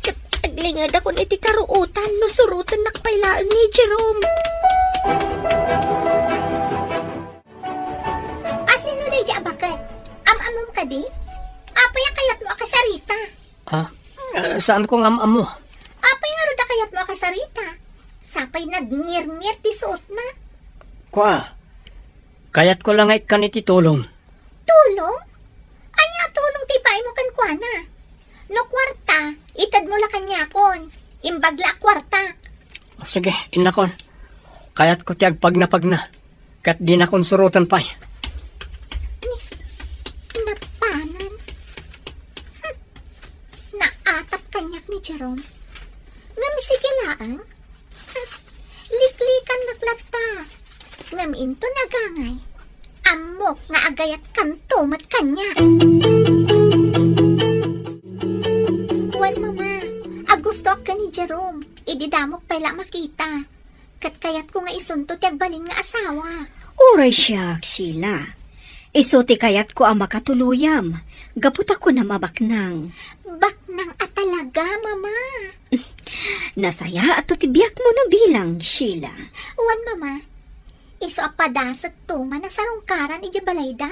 Ket aglingadakon iti karuotan no surotennak pay laeng ni Jerome. A sino daydi a baket? Am-ammom kadi? Apay a kayatmo a Saanko nga am-ammo. Apay ngarud a kayatmo a kasarita? Sapay nagngirngir ti suotna. Kua, kayatko la nga ikkan iti tulong. Tulong? Ania a tulong ti ipaaymo kenkuana? No kuarta, itedmo la kaniakon. Imbag la a kuarta. Sige, innakon. Kayatko ti agpagnapagna. Ket dinakon suroten pay. Napanan. Hmm. Naatap kaniak ni Jerome. Ngem sige laeng. Hmm. Liklikannak latta. Ngem inton agangay, ammok nga agayatkanto met kaniak. Wen, Mama, agustoak ken ni Jerome. Idi damok pay la makita. Ket kayatko nga isunto ti agbalin nga asawa. Uray siak, Sheila. Isu ti kayatko a makatuluyam, gapu ta kunam a baknang. Baknang a talaga, Mama. Nasayaatto ti biagmo no bilang, Sheila. Wen, Mama, isu a padasekto man a sarungkaran idiay balayda.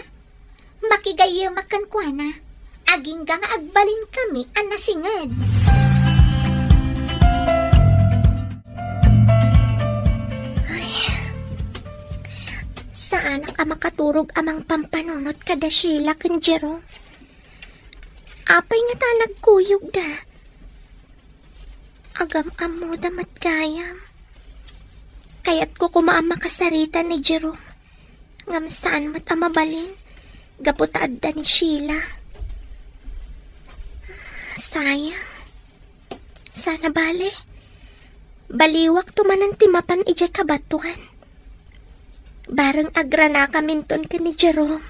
Makigayyemak kenkuana, agingga nga agbalinkami a nasinged. Ay, saanak a makaturog a mangpampanunot kada Sheila ken Jerome. Apay ngata a nagkuyogda? Agam-ammoda met gayam. Kayatko koma a makasarita ni Jerome. Ngem saan met a mabalin, gapu ta adda ni Sheila. Sayang. Sana bale, baliwakto manen ti mapan idiay kabatoan. Bareng agranakaminton ken ni Jerome.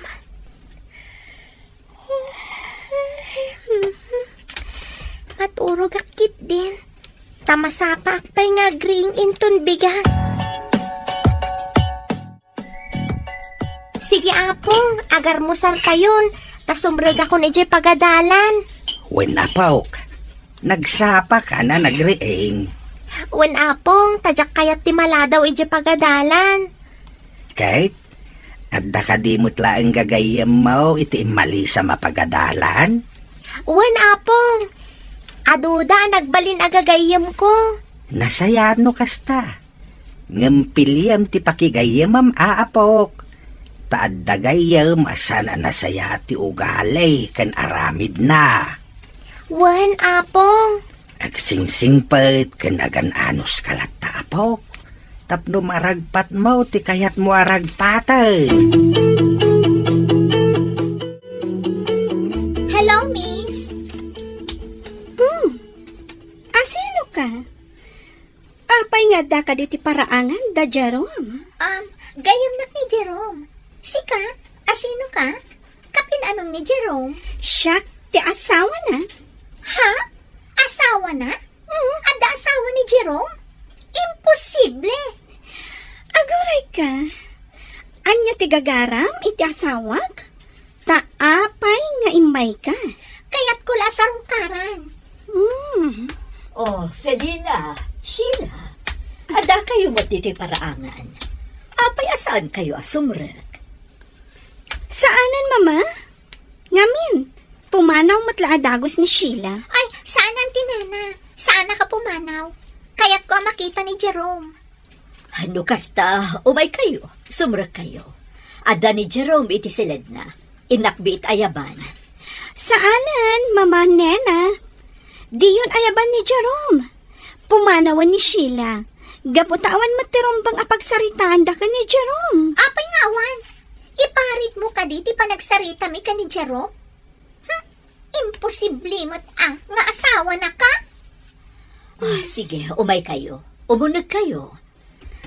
Maturogak ketdin. Ta masapaak pay nga agriing inton bigat. Sige, Apong, agarmusartayon, ta sumregakon idiay pagadalan. Wen, Apok, nagsapaka a nagriing. Wen, Apong, ta diak kayat ti maladaw idiay pagadalan. Ket, adda kadi met laeng gagayyemmo iti immalisam a pagadalan? Wen, Apong, aduda a nagbalin a gagayyemko. Nasayaat no kasta. Ngem piliem ti pakigayyemam, Apok, ta adda gayyem a saan a nasayaat ti ugali ken aramidna. Wen, Apong. Agsingsingpet ken agan-anuska latta, Apok, tapno maragpatmo ti kayatmo a ragpaten. Hello, miss. Hmm. Asino ka? Apay nga adda kadi ti paraangan da Jerome? Um, gayyemnak ni Jerome. Sika, asino ka? Kapin-anom ni Jerome? Siak ti asawana. Ha? Asawana? Mm. Adda asawa ni Jerome? Imposible! Aguray ka. Ania ti gagaram iti asawak? Ta apay nga immayka? Kayatko la a sarungkaran. Hmm. Oh, Felina, Sheila, adda kayo met ditoy paraangan. Apay a saan kayo a sumrek? Saanen, Mama. Ngamin, pumanaw met la a dagus ni Sheila. Ay, saan, Auntie Nena. Saanak a pumanaw. Kayatko a makita ni Jerome. No kasta, umay kayo, sumrek kayo. Adda ni Jerome iti siledna. Innak biit ayaban. Saanen, Mama Nena. Diyon ayaban ni Jerome. Pumanawen ni Sheila. Gapu ta awan met ti rumbeng a pagsaritaanda ken ni Jerome. Apay nga awan? Iparitmo kadi ti panagsaritami ken ni Jerome? Hmm? Imposible met a nga asawanaka? Ah, sige, umay kayo. Umuneg kayo.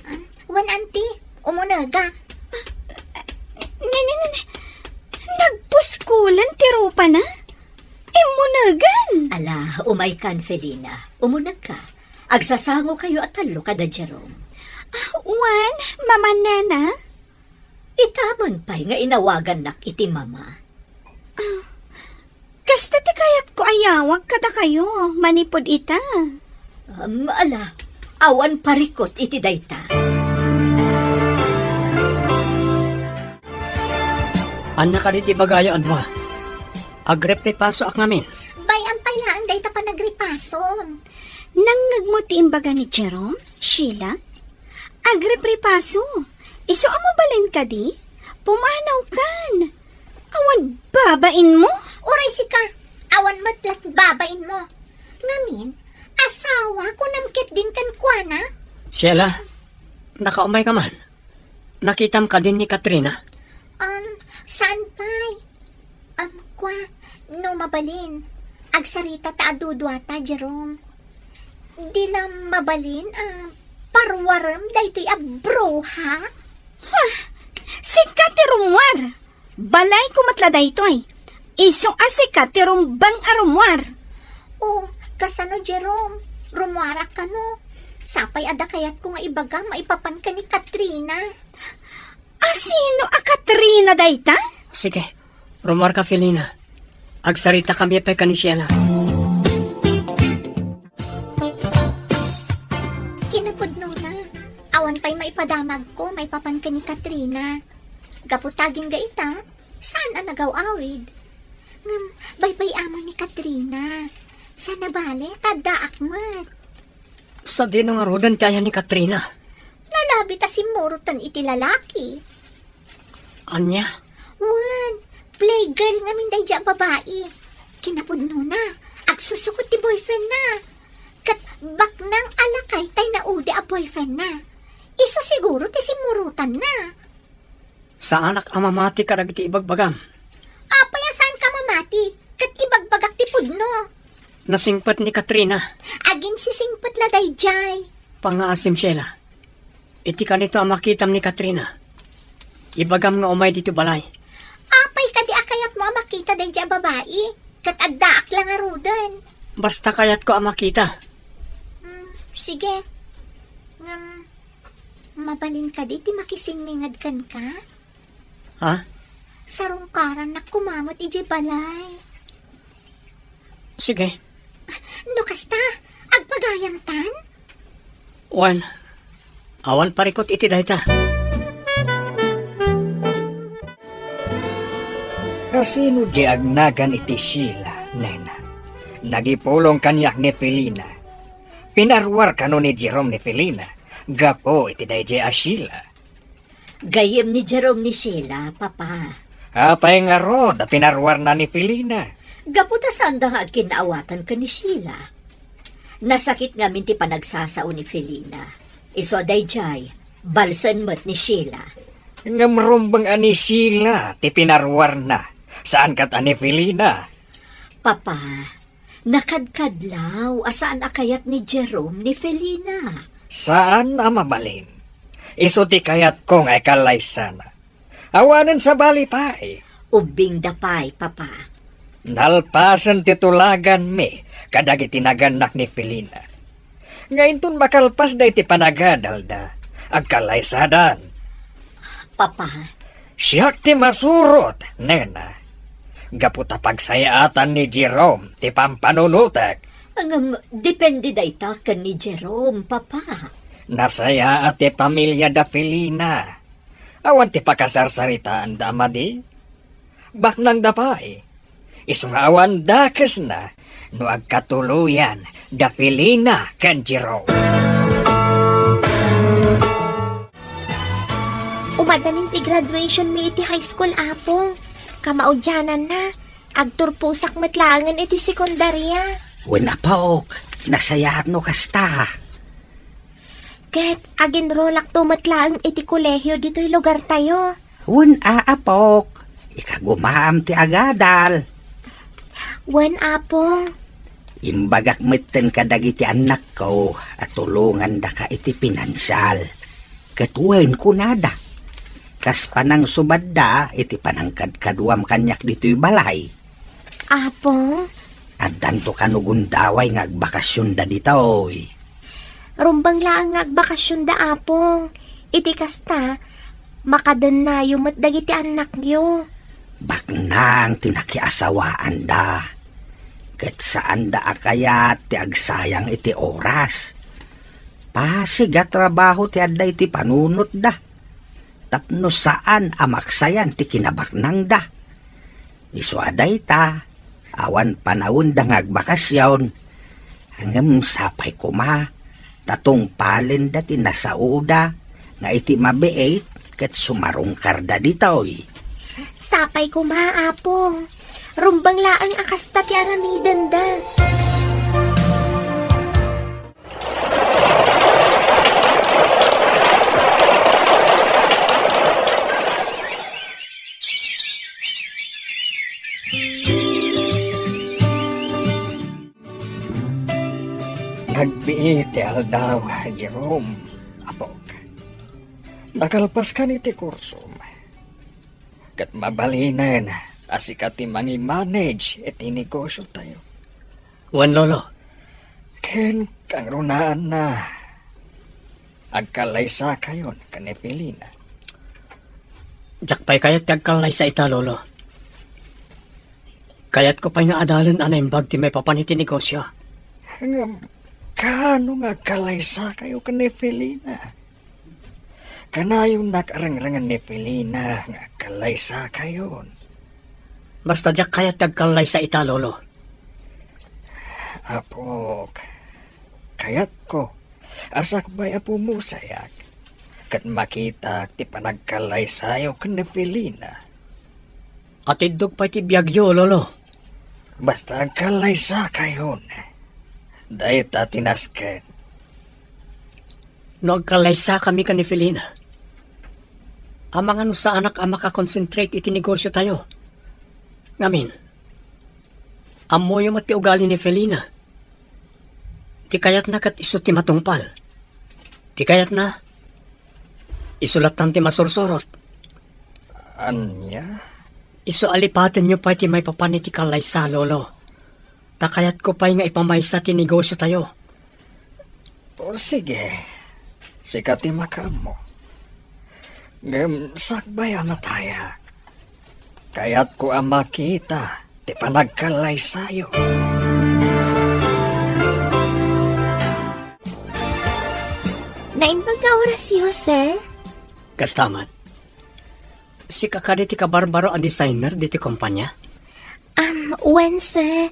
Ah, wen, Auntie, umunega. Ne, ne, ne, ne. Nagpuskulan ti rupana? Immunegan. Ala, umay kan, Felina. Umuneg ka. Agsasango kayo a tallo kada Jerome. Ah, wen, Mama Nena? Itaman pay nga inawagannak iti mama. Ah, kasta ti kayatko a yawag kadakayo manipud ita. Um, ala, awan parikut iti dayta. Ania kadi ti ibagayo, Adwa? Agripripasoak ngamin. Bay-am pay laeng dayta panagripa. Son. Nangngegmo ti imbaga ni Jerome, Sheila? Agripripaso. Isu a mabalin kadi? Pumanaw kan. Awan babain mo? Uray sika, awan met lat babain mo. Ngamin, asawa, kunam ket din kenkuana? Sheila, nakaumay ka man? Nakitam kadin ni Katrina? Um, saan pay? Um, kwa, no mabalin, agsarita ta a duduata, Jerome. Di la mabalin a paruarem daytoy a bruha? Huh! Sika ti rummuar! Balayko met la daytoy. Isu a sika ti rumbeng a rummuar. O, kasano, Jerome? Rummuarak kano? Sapay adda kayatko nga ibagam maipapan ken ni Katrina. A sino a Katrina dayta? Sige, rummuarka, Felina. Agsaritakami pay ken ni Sheila. Kinapudnona, awan pay maipadamagko maipapan ken ni Katrina. Gapu ta agingga ita, saan a nagaw-awid. Ngem baybay-amon ni Katrina. Saan a bale, ta addaak met. Sadino ngaruden ti ayan ni Katrina? Nalabi ta simmurotan iti lalaki. Ania? Wen, playgirl ngamin daydiay a babai. Kinapudnona, agsusukot ti boyfriendna. Ket baknang a lakay tay naudi a boyfriendna. Isu siguro ti simmurotanna. Saanak a mamati kadagiti ibagbagam. Apay a saanka mamati? Ket ibagbagak ti pudno. Nasingpet ni Katrina. Aginsisingpet la daydiay. Pangngaasim, Sheila. Iti kanito a makitam ni Katrina, ibagam nga umay ditoy balay. Apay kadi a kayatmo a makita daydiay a babai? Ket addaak la ngaruden. Basta kayatko a makita. Hmm, sige. Ngem, mabalin kadi ti makisinninged kenka? Ha? Sarungkarannak koma met idiay balay. Sige. No kasta, agpagayamtan? Wen, awan parikut iti dayta. Kasino di agnagan iti Sheila, nena? Nagipulong kaniak ni Felina. Pinaruar kano ni Jerome ni Felina gapu iti daydiay a Sheila. Gayyem ni Jerome ni Sheila, Papa. Apay ngarud a pinaruarna ni Felina? Gapu ta saanda nga agkinnaawatan ken ni Sheila. Nasakit ngamin ti panagsasao ni Felina. Isu a daydiay, balsen met ni Sheila. Ngem rumbeng a ni Sheila ti pinaruarna, saan ket a ni Felina. Papa, nakadkadlaw a saan a kayat ni Jerome ni Felina. Saan a mabalin. Isu ti kayatko nga ikallaysana. Awanen sabali pay. Ubbingda pay, Papa. Nalpasen ti tulaganmi kadagiti nagannak ni Felina. Nga inton makalpasda iti panagadalda, agkallaysadan. Papa. Siak ti masurot, nena. Gapu ta pagsayaatan ni Jerome ti pampanunotek. Ngem, depende dayta ken ni Jerome, Papa. Nasayaat ti pamiliada Felina. Awan ti pakasarsaritanda a madi. Baknangda pay. Isu nga awan dakesna no agkatuloyan da Felina ken Jerome. Umadanin ti graduation mi iti high school, Apo. Kamaudiananna, agturposak met laengen iti sekundaria. Wen, Apok, nasayaat no kasta. Ket aginrolakto met laeng iti kolehio ditoy lugartayo. Wen, a, Apok, ikagumaam ti agadal. Wen, Apo. Imbagak metten kadagiti annakko a tulongandaka iti pinansial. Ket wen, kunada, kas panangsubadda iti panangkadkaduam kaniak ditoy balay. Apo? Addanto kano gundaway nga agbakasionda ditoy? Rumbeng laeng nga agbakasionda, Apo. Iti kasta, makadennayo met dagiti annakyo. Baknang ti nakiasawaanda. Ket saanda a kayat ti agsayang iti oras. Pasig a trabaho ti adda iti panunotda. Tapno saan a maksayan ti kinabaknangda. Isu a dayta, awan panawenda nga agbakasion, Ngem sapay koma, ta tungpalenda ti nasaoda nga iti mabiit ket sumarungkarda ditoy. Sapay koma, Apo. Rumbeng laeng a kasta ti aramidenda. Nagbiit ti aldaw, Jerome, apok. Nakalpaskan iti kursom. Ket mabalinen a sika ti mangi-manage iti negosyotayo. Wen, Lolo. Ken kangrunaanna, agkallaysakayon ken ni Felina. Diak pay kayat ti agkallaysa ita, Lolo. Kayatko pay nga adalen a naimbag ti maipapan iti negosyo. Ngem, kaano nga agkallaysakayo ken ni Felina? Kanayonnak a rengrengen ni Felina nga agkallaysakayon. Basta diak kayat ti agkallaysa ita, Lolo. Apok, kayatko a sakbay a pumusayak ket makitak ti panagkallaysayo ken ni Felina. Atiddog pay ti biagyo, Lolo. Basta agkallaysakayon, dayta ti nasken. No agkallaysakami ken ni Felina, amangan no saanak a makakonsentrate iti negosyotayo. Ngamin, ammoyo met ti ugali ni Felina. Ti kayatna ket isu ti matungpal. Ti kayatna, isu lattan ti masursurot. Ania? Isu a lipatenyo pay ti maipapan iti kallaysa, Lolo. Ta kayatko pay nga ipamaysa ti negosyotayo. O, sige. Sika ti makaammo. Ngem sakbay a mataya. Kayatko a makita ti panagkallaysayo. Naimbag nga orasyo, sir. Kasta met. Sika kadi ti kabarbaro a designer diti kompanya? Um, wen, sir.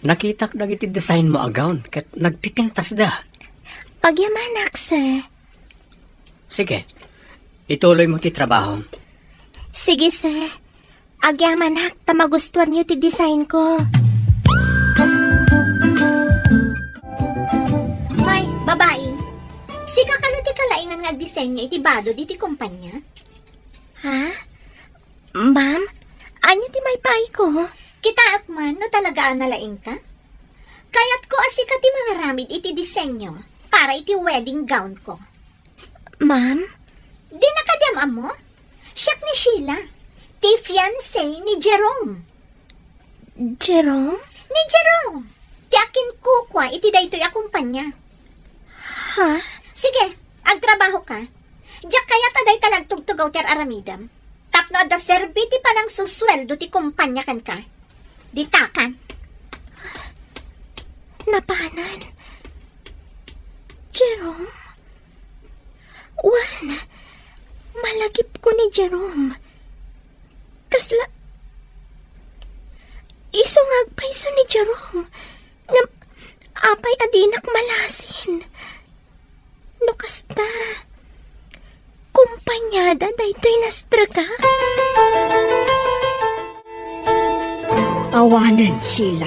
Nakitak dagiti design mo a gown ket nagpipintasda. Agyamanak, sir. Sige. Ituloy mo ti trabahom. Sige, sir. Agyamanak, ta magustuanyo ti design ko. May, babai. Sika kano ti kalaingan nga agdisenyo iti bado diti kompanya? Ha? Ma'am, ania ti maipaayko? Kitaek man no talaga a nalaingka. Kayatko a sika ti mangaramid iti disenyo para iti wedding gown ko. Ma'am? Dina kadi am-ammo? Siak ni Sheila, ti fiancé ni Jerome. Jerome? Ni Jerome, ti akinkukua iti daytoy a kumpanya. Ha? Sige, agtrabaho ka. Diak kayat a dayta la agtugtugaw ti ar-aramidem. Tapno adda serbi ti panangsusueldo ti kumpanya kenka. Ditakan. Napanan. Jerome? Wen, malagipko ni Jerome. Kasla, isu nga agpayso ni Jerome. Ngem, apay a dinak malasin? No kasta, kumpanyada daytoy nastrekak? Awanen, Sheila.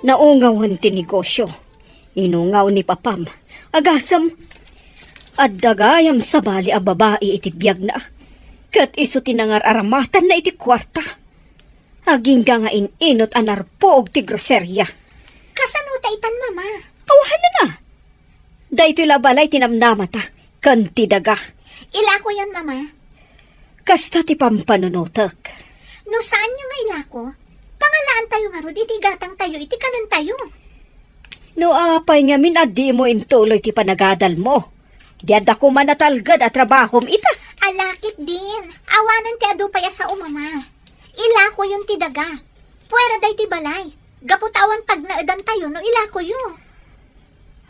Naungawen ti negosyo. Inungaw ni papam. Agasem, adda gayam sabali a babai iti biagna. Ket isu ti nangar-aramatanna iti kuarta. Agingga nga in-inut a narpuog ti groseria. Kasano ta itan, Mama? Awanen a. Daytoy la balay ti namnamata ken ti daga. Ilakoyon, Mama. Kasta ti pampanunotek. No saanyo nga ilako, pangalaantayo ngarud iti gatangtayo iti kanentayo. No apay ngamin a dimo intuloy ti panagadalmo, di adda koma natalged a trabahom ita. Ala ketdin, awanen ti adu pay a sao, Mama. Ilakoyon ti daga. Puera daytoy balay. Gapu ta awan pagnaedantayo no ilakoyo.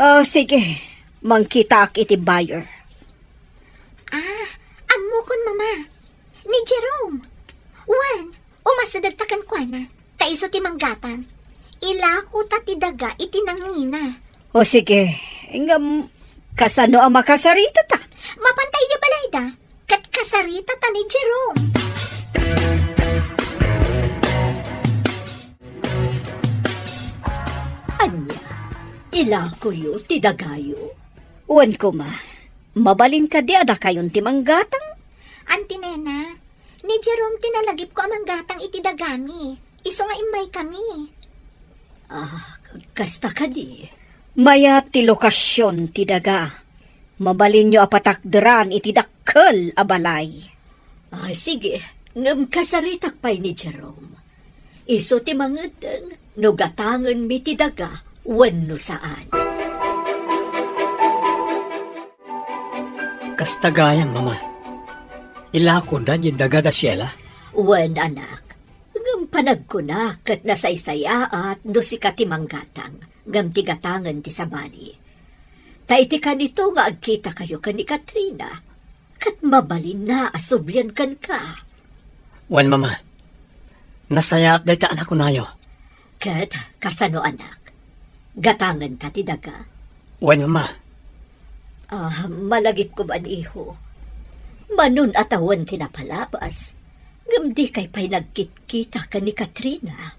Ah, sige. Mangkitaak iti buyer. Ah, ammokon, Mama. Ni Jerome. Wen, umasidegta kenkuana. Ta isu ti manggatang. Ilako ta ti daga iti nangina. O sige, ngem kasano a makasaritata? Mapanta idiay balayda, ket kasaritata ni Jerome. Ania, ilakoyo ti dagayo? Wen koma, mabalin kadi a dakayon ti manggatang? Auntie Nena, ni Jerome ti nalagipko a manggatang iti dagami. Isu nga immaykami. Ah, kasta kadi. Mayat ti lokasion ti daga. Mabalinyo a patakderan iti dakkel a balay. Ah, sige, ngem kasaritak pay ni Jerome. Isu ti mangeddeng no gatangenmi ti daga wenno saan. Kasta gayam, Mama. Ilakoda diay daga da Sheila? Wen, anak. Ngem panagkunak ket nasaysayaat no sika ti manggatang, ngem ti gatangen ti sabali. Ta iti kanito nga agkitakayo ken ni Katrina, ket mabalinna a sublian kenka. Wen, Mama. Nasayaat dayta a nakunayo. Ket kasano, anak? Gatangenta ti daga? Wen, Mama. Ah, malagipko man, iho. Manon a tawen ti napalabas, ngem dikay pay nagkitkita ken ni Katrina.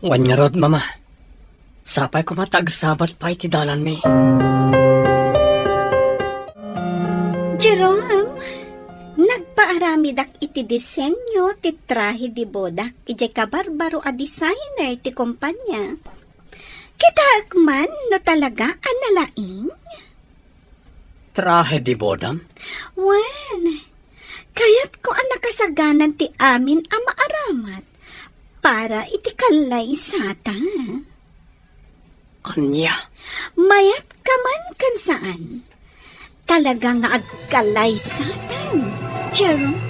Wen ngarud, Mama. Sapay koma ta agsabat pay ti dalanmi. Jerome, nagpaaramidak iti disenyo ti trahe de bodak idiay kabarbaro a designer ti kompania. Kitaek man no talaga a nalaing. Trahe de boda? Wen, kayatko a nakasaganan ti amin a maaramat para iti kallaysata. Ania? Mayat ka man ken saan, talaga nga agkallaysatan, Jerome.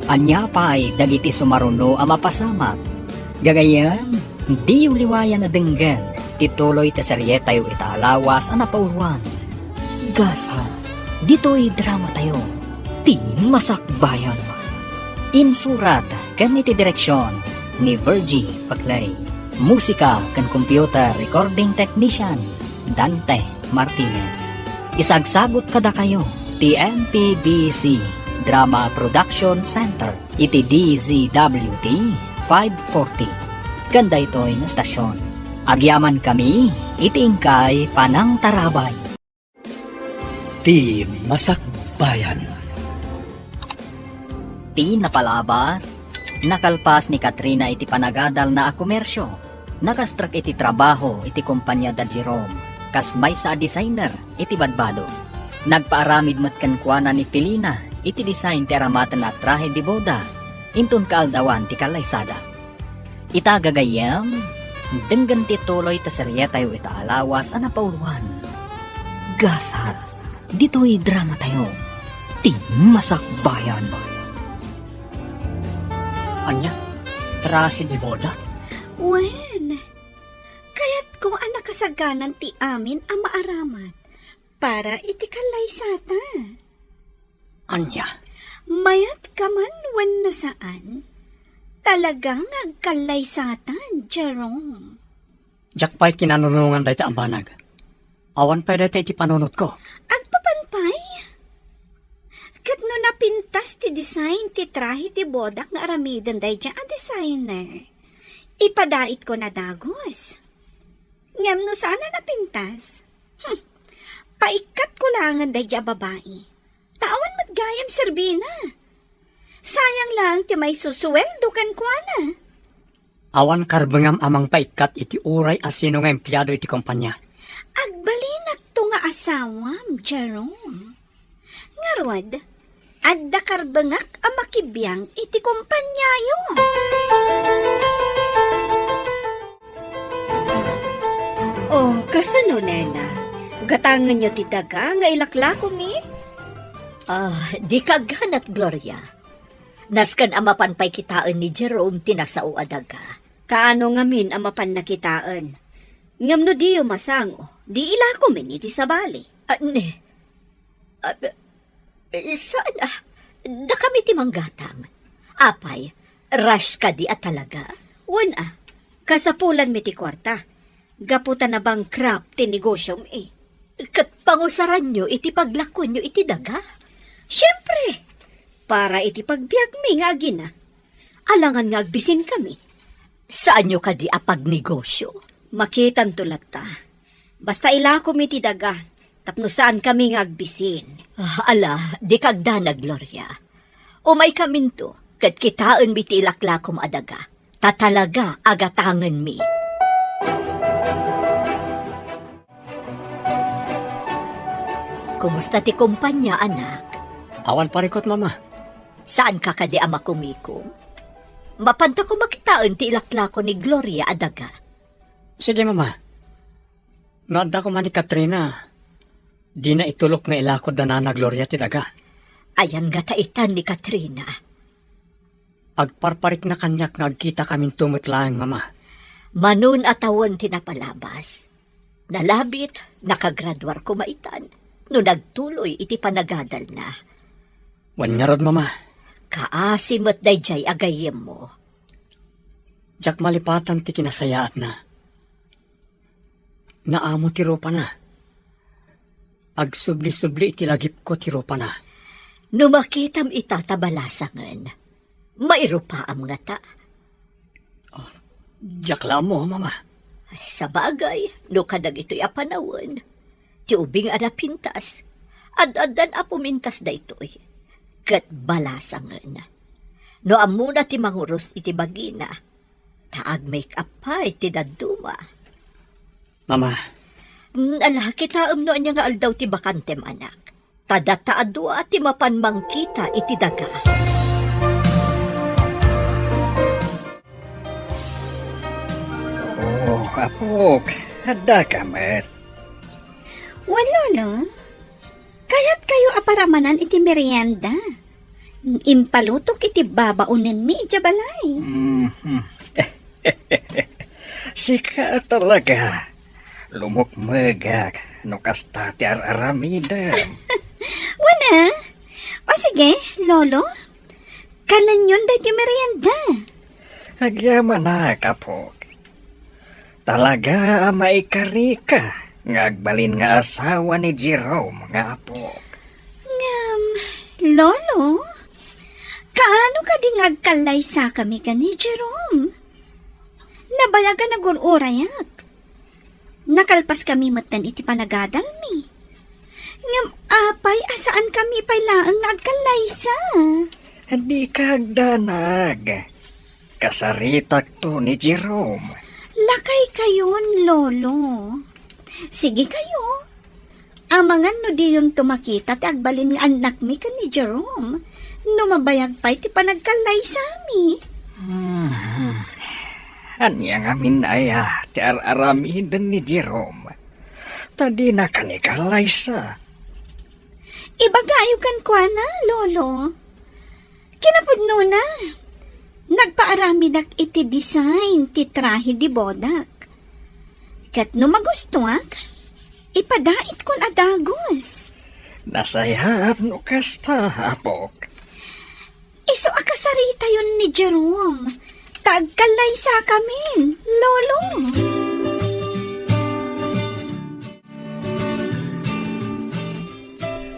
Ania pay dagiti sumaruno a mapasamak? Gagayyem, diyo liwayan a denggen ti tuloy ti serietayo ita a lawas a napauluan, Gasat. Ditoy dramatayo, ti Masakbayan. Insurat ken iti direksion ni Virgie Paclay. Musika ken computer recording technician, Dante Martinez. Isagsagut kadakayo ti M P B C Drama Production Center iti D Z W T five forty, ken daytoy nga estasion. Agyamankami iti inkay panangtarabay. Ti Masakbayan. Ti napalabas, nakalpas ni Katrina iti panagadalna a komersio. Nakastrek iti trabaho iti kompania da Jerome, kas maysa a designer iti badbado. Nagpaaramid met kenkuana ni Pilina iti design ti aramatenna a trahe de boda, inton kaaldawan ti kallaysada. Ita gagayyem, denggen ti tuloy ta serietayo ita a lawas a napauluan, Gasat. Ditoy dramatayo, ti Masakbayan. Ania? Trahe de boda? Wen, kayatko a nakasaganan ti amin a maaramat para iti kallaysata. Ania? Mayat ka man wenno saan, talaga nga agkallaysatan, Jerome. Diak pay kinanunongan dayta a banag. Awan pay dayta iti panunotko. Agpapan pay? Ket no napintas ti design ti trahe ti bodak nga aramiden daydiay a designer, ipadaitko na dagus. Ngem no saan a napintas, hmm, paikkatko laengen daydiay a babai. Ta awan met gayam serbina. Sayang laeng ti maisusueldo kenkuana. Awan karbengam a mangpaikkat iti uray a sino nga empleado iti kompania. Agbalinakto nga asawam, Jerome. Ngarud, adda karbengak a makibiang iti kompaniayo. Oh, kasano, nena? Gatangenyo ti daga nga ilaklakomi? Ah, dika agganat, Gloria. Nasken a mapan pay kitaen ni Jerome ti nasao a daga. Kaano ngamin a mapanna kitaen? Ngem no diyo masango, di ilakomin iti sabali. Ah, ne. Ah, eh, saan a, Dakami ti manggatang. Apay, rush kadi a talaga? Wen a, kasapulanmi ti kuarta. Gapu ta nabankrupt ti negosiomi. Ket pangusaranyo iti paglakuenyo iti daga? Siempre, para iti pagbiagmi nga agina. Alangan nga agbisinkami. Saanyo kadi a pagnegosio? Makitanto latta. Basta ilakom iti daga, tapno saankami nga agbisin. Ah, ala, dika agdanag, Gloria. Umaykaminto, ket kitaenmi ti ilaklakom a daga. Ta talaga a gatangenmi. Kumusta ti kompania, anak? Awan parikut, Mama. Saanka kadi a makumikom? Mapanta koma kitaen ti ilaklako ni Gloria a daga. Sige, Mama. No adda koma ni Katrina, dina itulok nga ilako da Nana Gloria ti daga. Ayan nga ta itan ni Katrina. Agparparikna kaniak nga agkitakaminto met laeng, Mama. Mano a tawen ti napalabas. Nalabit, nakagraduar koma itan no nagtuloy iti panagadalna. Wen ngarud, Mama. Kaasi met daydiay a gayyemmo. Diak malipatan ti kinasayaatna. Naamo ti rupana. Agsubli-subli iti lagipko ti rupana. No makitam ita ta balasangen, mairupaam ngata? Oh, diak la ammo, Mama. Ay, sabagay, no kadagitoy a panawen, ti ubing a napintas, ad-addan a pumintas daytoy, ket balasangen. No ammona ti manguros iti bagina, ta ag-make up pay ti dadduma. Mama. Mm, ala, kitaem no ania nga aldaw ti bakantem, anak. Ta data a dua ti mapan mangkita iti daga. Oh, apok, addaka met. Wen, Lolo. Kayatkayo a paramanan iti merienda. Impalutok iti babaonenmi idiay balay. Mhm. Sika talaga. Lumukmegak no kasta ti ar-aramidem. Wen a. O sige, Lolo. Kanenyon daytoy merienda. Agyamanak, apok. Talaga a maikarika nga agbalin nga asawa ni Jerome nga apok. Ngem, Lolo, kaano kadi nga agkallaysakami ken ni Jerome? Nabayag a nagur-urayak. Nakalpaskami metten iti panagadalmi. Ngem apay a saankami pay laeng nga agkallaysa? Dika agdanag. Kasaritakto ni Jerome. Lakaykayon, Lolo. Sige kayo. Amangan no diyonto makita ti agbalin nga annakmi ken ni Jerome, no mabayag pay ti panagkallaysami. Hmm. Ania ngamin aya ti ar-aramiden ni Jerome? Ta dina kanikallaysa. Ibagayo kenkuana, Lolo. Kinapudnona, nagpaaramidak iti design ti trahe de bodak. Ket no magustoak, ipadaitko a dagus. Nasayaat no kasta, apok. Isu a kasaritayon ni Jerome, ta agkallaysakamin, Lolo.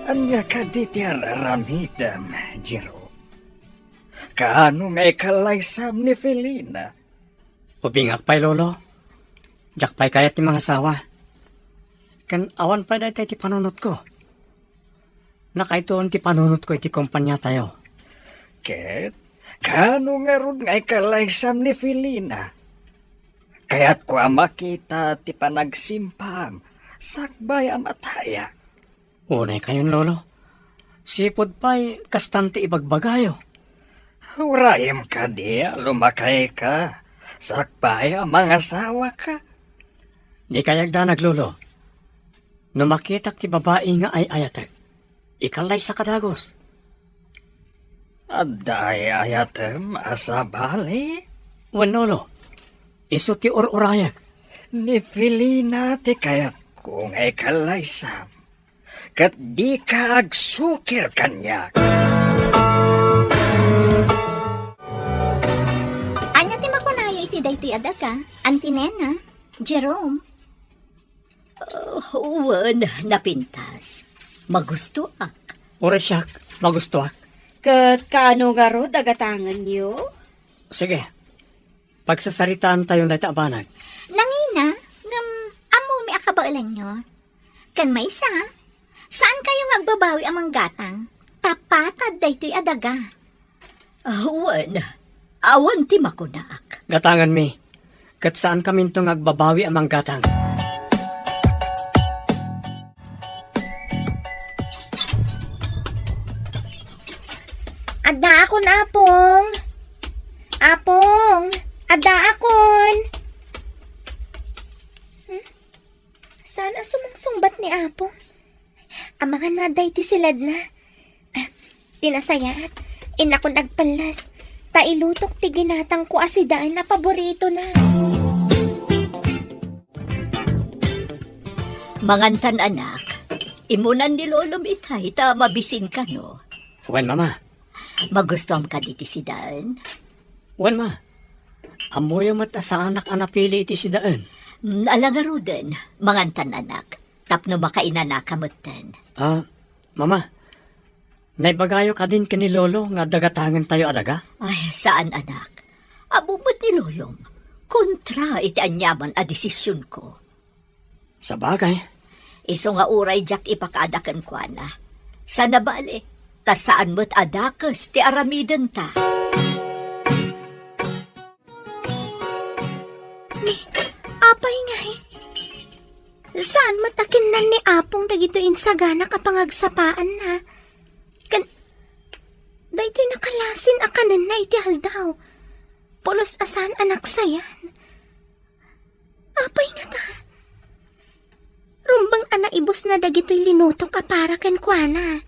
Ania kadi ti ar-aramidem, Jerome? Kaano nga ikallaysam ni Felina? Ubingak pay, Lolo. Diak pay kayat ti mangasawa. Ken awan pay dayta iti panunotko. Nakaituon ti panunotko iti kompaniatayo. Ket kaano ngarud nga ikallaysam ni Felina? Kayatko a makita ti panagsimpam sakbay a matayak. Unay kayon, Lolo. Sipud pay, kastan ti ibagbagayo. Urayem kadi a lumakayka sakbay a mangasawaka? Dika agdanag, Lolo. No makitak ti babai nga ay-ayatek, ikallaysaka dagus. Adda ay-ayatem a sabali? Wen, Lolo. Isu ti ur-urayek. Ni Felina ti kayatko nga ikallaysam. Ket dika agsukir kaniak. Ti adaga, Auntie Nena, Jerome. Ah, wen, napintas. Magustoak. Uray siak, magustoak. Ket kaano ngarud a gatangenyo? Sige. Pagsasaritaantayon dayta a banag. Nangina, ngem ammomi a kabaelanyo. Ken maysa, saankayo nga agbabawi a manggatang, ta patad daytoy a daga. Ah, wen, awan ti makunak. Gatanganmi, ket saankaminto nga agbabawi a manggatang. Addaakon, Apong. Apong, addaakon. Hmm? Saan a sumungsungbat ni Apong? Amangan no adda iti siledna. Ah, ti nasayaat, innakon agpellas, ta ilutok ti ginatangko a sidaen a paboritona. Mangantan, anak. Imunan ni Lolom itay ta mabisin kano. Wen, Mama. Magustuam kadi ti sidaen? Wen, Ma. Ammoyo met a saanak a napili iti sidaen. Mm, ala ngaruden, mangantan, anak. Tapno makainanaka metten. Ah, Mama, naibagayo kadin ken ni Lolo nga adda gatangentayo a daga? Ay, saan, anak. Ammom met ni Lolom, kontra iti aniaman a desisionko. Sabagay. Isu nga uray diak ipakaada kenkuana. Sana bale, ta saan met a dakes ti aramidenta. Ni, apay ngay? Saan met a kinnan ni Apong dagitoy insaganak a pangagsapaanna? Ken, daytoy nakalasin a kanenna iti aldaw. Pulos a saan a naksayan. Apay ngata? Rumbeng a naibusna dagitoy linutok a para kenkuana.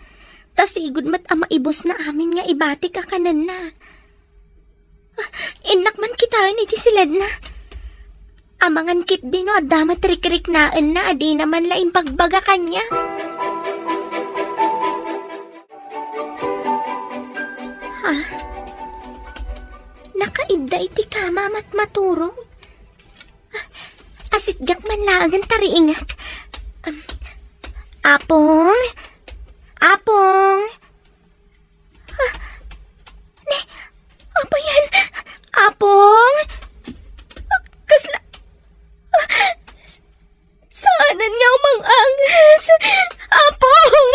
Ta sigud met a maibusna amin nga ibatik a kanenna. Ah, innak man kitaen iti siledna. Amangan ketdi no adda met rikriknaenna a dina man la imbagbaga kaniak. Ha? Nakaidda iti kama a matmaturog? Asitgak man laengen ta riingek. Um, Apong? Apong? Ah, ni, apay yan? Apong? Ah, kasla, ah, saanen nga umang-anges? Apong!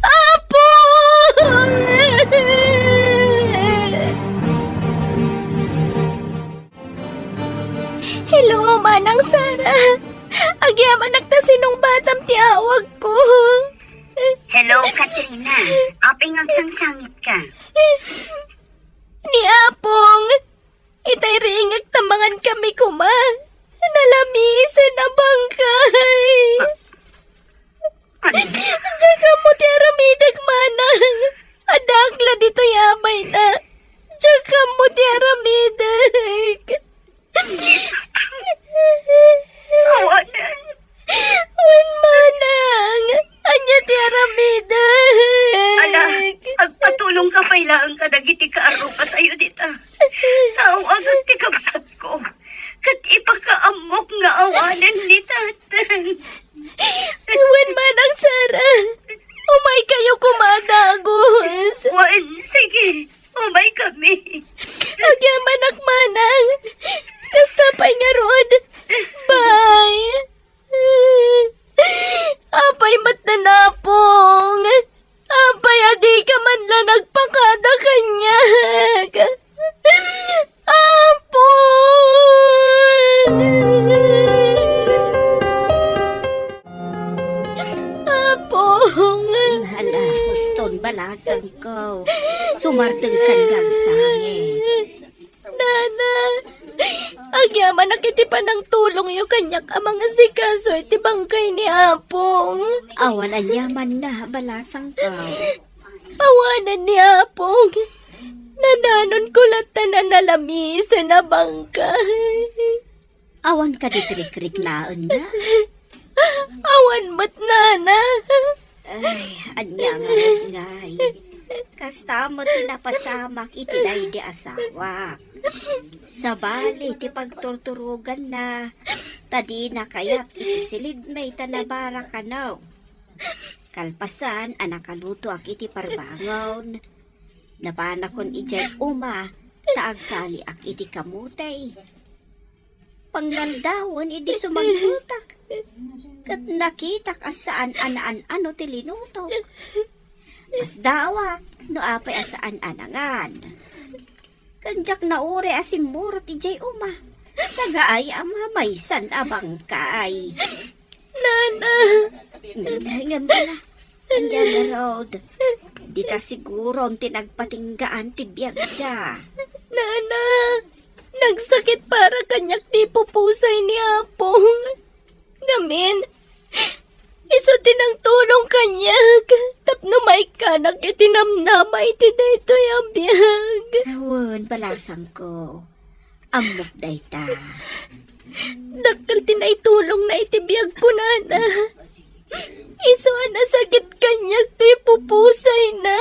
Apong! Hello, Manang Sara. Agyamanak ta sinungbatam ti awagko. Hello, Katrina. Apay nga agsangsangitko? Ni Apong, itay riingek ta mangankami koma. Nalamisen a bangkay. Diak ammo ti aramidek, Manang. Addaak la ditoy a bayna. Diak ammo ti aramidek. Awanen. Wen, Manang. Ania ti aramidek? Ala, agpatulongka pay laeng kadagiti kaarrupatayo dita. Tao agak ti kabsatko. Ket ipakaammok nga awanen ni Tatang. Wen, Manang Sara, umaykayo koma dagus. Wen, sige, umaykami. Agyamanak, Manang. Kasta pay ngarud. Bye. Apay met ni Apong? Apay a dika man la nagpakada kaniak? Apo! Apong! Hala, huston balasangko. Sumardeng kan dagsangit. Nana, agyamanak iti panangtulongyo kaniak a mangasikaso iti bangkay ni Apong. Awan aniamanna, balasangko. Awanen ni Apong. Nadanonko latta a nalamisen a bangkay. Awan kadi ti rikriknaenna? Awan met, Nana. Ay, ania nga ngay? Kasta met ti napasamak iti daydi asawak. Sabali ti pagturturoganna, ta dina kayat iti silidmi ta nabara kano. Kalpasan a nakalutoak iti parbangon, napanakon idiay uma ta agkaliak iti kamutey. Pangngaldawen idi sumangpetak, ket nakitak a saan a naan-ano ti linutok. Kasdawak no apay a saan a nangan. Ken diak nauray a simmurot idiay uma. Nagaayam a maysan a bangkay. Nana! Ngem bala, ania ngarud? Dita siguron ti nagpatinggaan ti biagda. Nana! Nagsakit para kaniak ti pupusay ni Apong. Ngamin, isu ti nangtulong kaniak tapno maikkanak iti namnama iti daytoy a biag. Wen, balasangko. Ammok dayta. Dakkel ti naitulongna iti biagko, nana. Isu a nasakit kaniak ti pupusayna.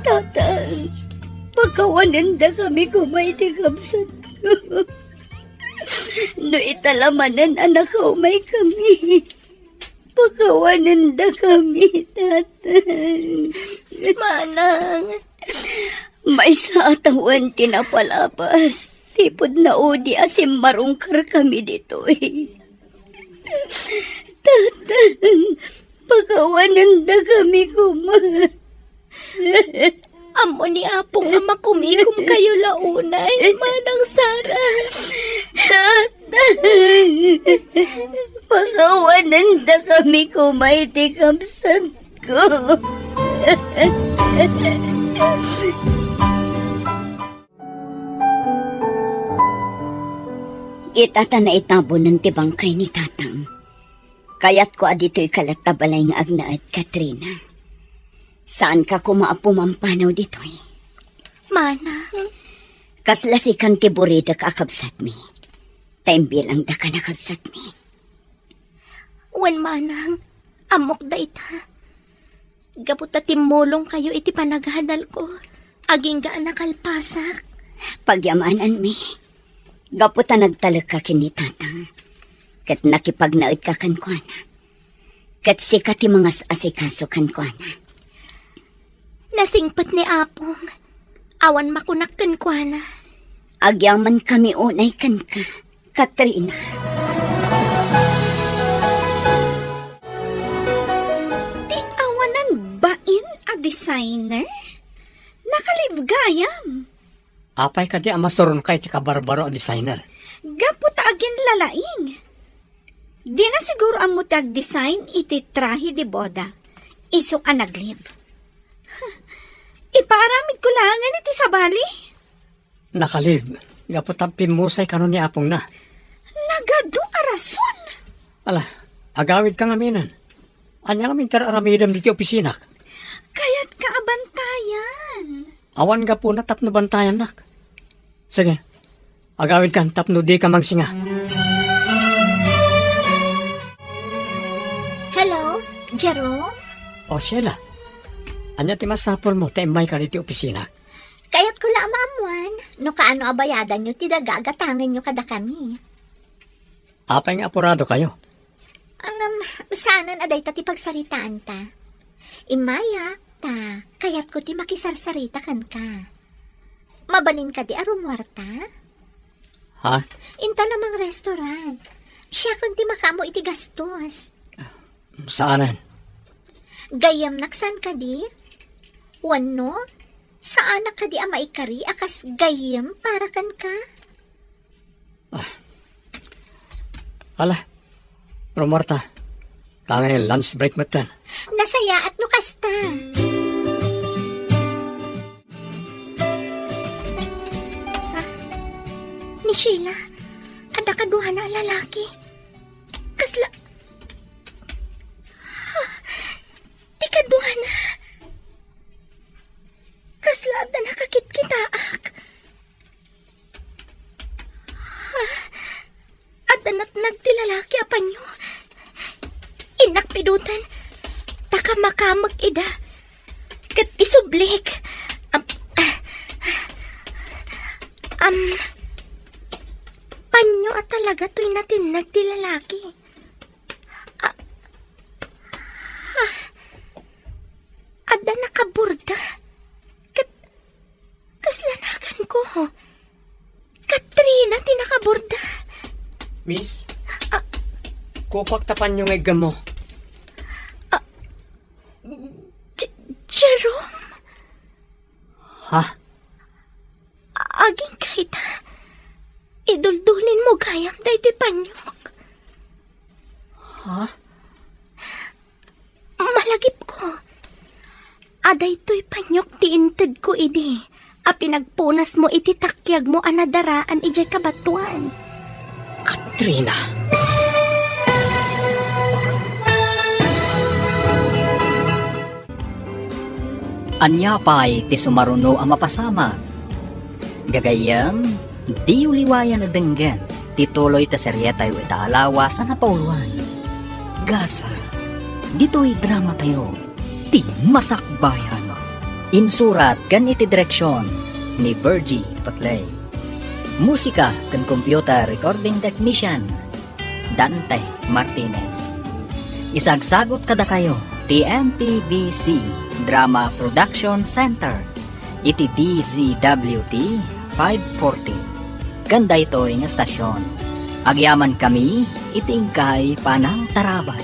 Tatang, pakawanendakami koma iti kabsatko. No ita la manen a nakaumaykami, pakawanendakami, Tatang. Manang. Maysa a tawen ti napalabas, sipud naudi a simmarungkarkami ditoy. Tatang, pakawanendakami koma. Ammo ni Apong a makumikomkayo la unay, Manang Sara. Tatang, pakawanendakami koma iti kabsatko. Ita ta naitabonen ti bangkay ni Tatang. Kayatko a ditoyka latta balay nga agnaed, Katrina. Saanka koma a pumampanaw ditoy. Manang. Kasla sikan ti buridek a kabsatmi. Ta imbilangdaka a kabsatmi. Wen, Manang, ammok dayta. Gapu ta timmulongkayo iti panagadalko, agingga a nakalpasak. Pagyamananmi, gapu ta nagtalekka ken ni Tatang, ket nakipagnaedka kenkuana, ket sika ti mangas-asikaso kenkuana. Nasingpet ni Apong, awan makunak kenkuana. Agyamankami unay kenka, Katrina. Ti awanan bain a designer? Nakalib gayam. Apay kadi a masuronka iti kabarbaro a designer? Gapu ta aginlalaing. Dina siguro ammo ti agdesign iti trahe de boda. Isu a naglib. Ipaaramidko laengen iti sabali. Nakalib, gapu ta pimmusay kano ni apongna. Nagadu a rason. Ala, agawidka ngamin. Ania ngamin ti ar-aramidem ditoy opisinak? Kayatka a bantayan. Awan gapuna tapno bantayannak. Sige, agawidkan tapno dika mangsinga. Hello, Jerome? O, Sheila, ania ti masapulmo ta immayka ditoy opisinak? Kayatko la a maammuan no kaano a bayadanyo ti daga a gatangenyo kadakami. Apay nga apuradokayo? Ngem, saanen a dayta ti pagsaritaanta. Immayak, ta kayatko ti makisarsarita kenka. Mabalin kadi a rumuarta? Ha? Inta la mangrestaurant. Siakon ti makaammo iti gastos. Saanen? Gayyemnak saan kadi? Wenno, saanak kadi a maikari a kas gayyem para kenka? Ah. Ala, rumuarta. Kangay lunch break metten. Nasayaat no kasta. Ah, ni Sheila, adda kaduana a lalaki. Kasla, ah, ti kaduana. Kasla adda nakakitkitaak. Ah, adda natnag ti lalaki a panyo Ek, am, am, panyo a talaga toy natinnag ti lalaki. A, a, adda nakaborda. Kat, kasla naganko. Katrina ti nakaborda. Miss? Ah. Kukuak ta panyo nga iggammo. Ah. J-, Jerome? Ha? Agingga ita. Iduldulinmo gayam daytoy panyok. Ha? Malagipko. Adaytoy panyok ti intedko idi a pinagpunasmo iti takiagmo a nadaraan idiay kabatoan. Katrina. Ania pay ti sumaruno a mapasamak? Gagayyem, diyo liwayan a denggen ti tuloy ta serietayo ita a lawas a napauloan. Gasas, ditoy dramatayo, ti Masakbayan. Insurat ken iti direksion ni Virgie Paclay. Musika ken computer recording technician, Dante Martinez. Isagsagut kadakayo ti M P B C Drama Production Center iti D Z W T five forty. Ken daytoy nga estasion, agyamankami iti inkay panangtarabay.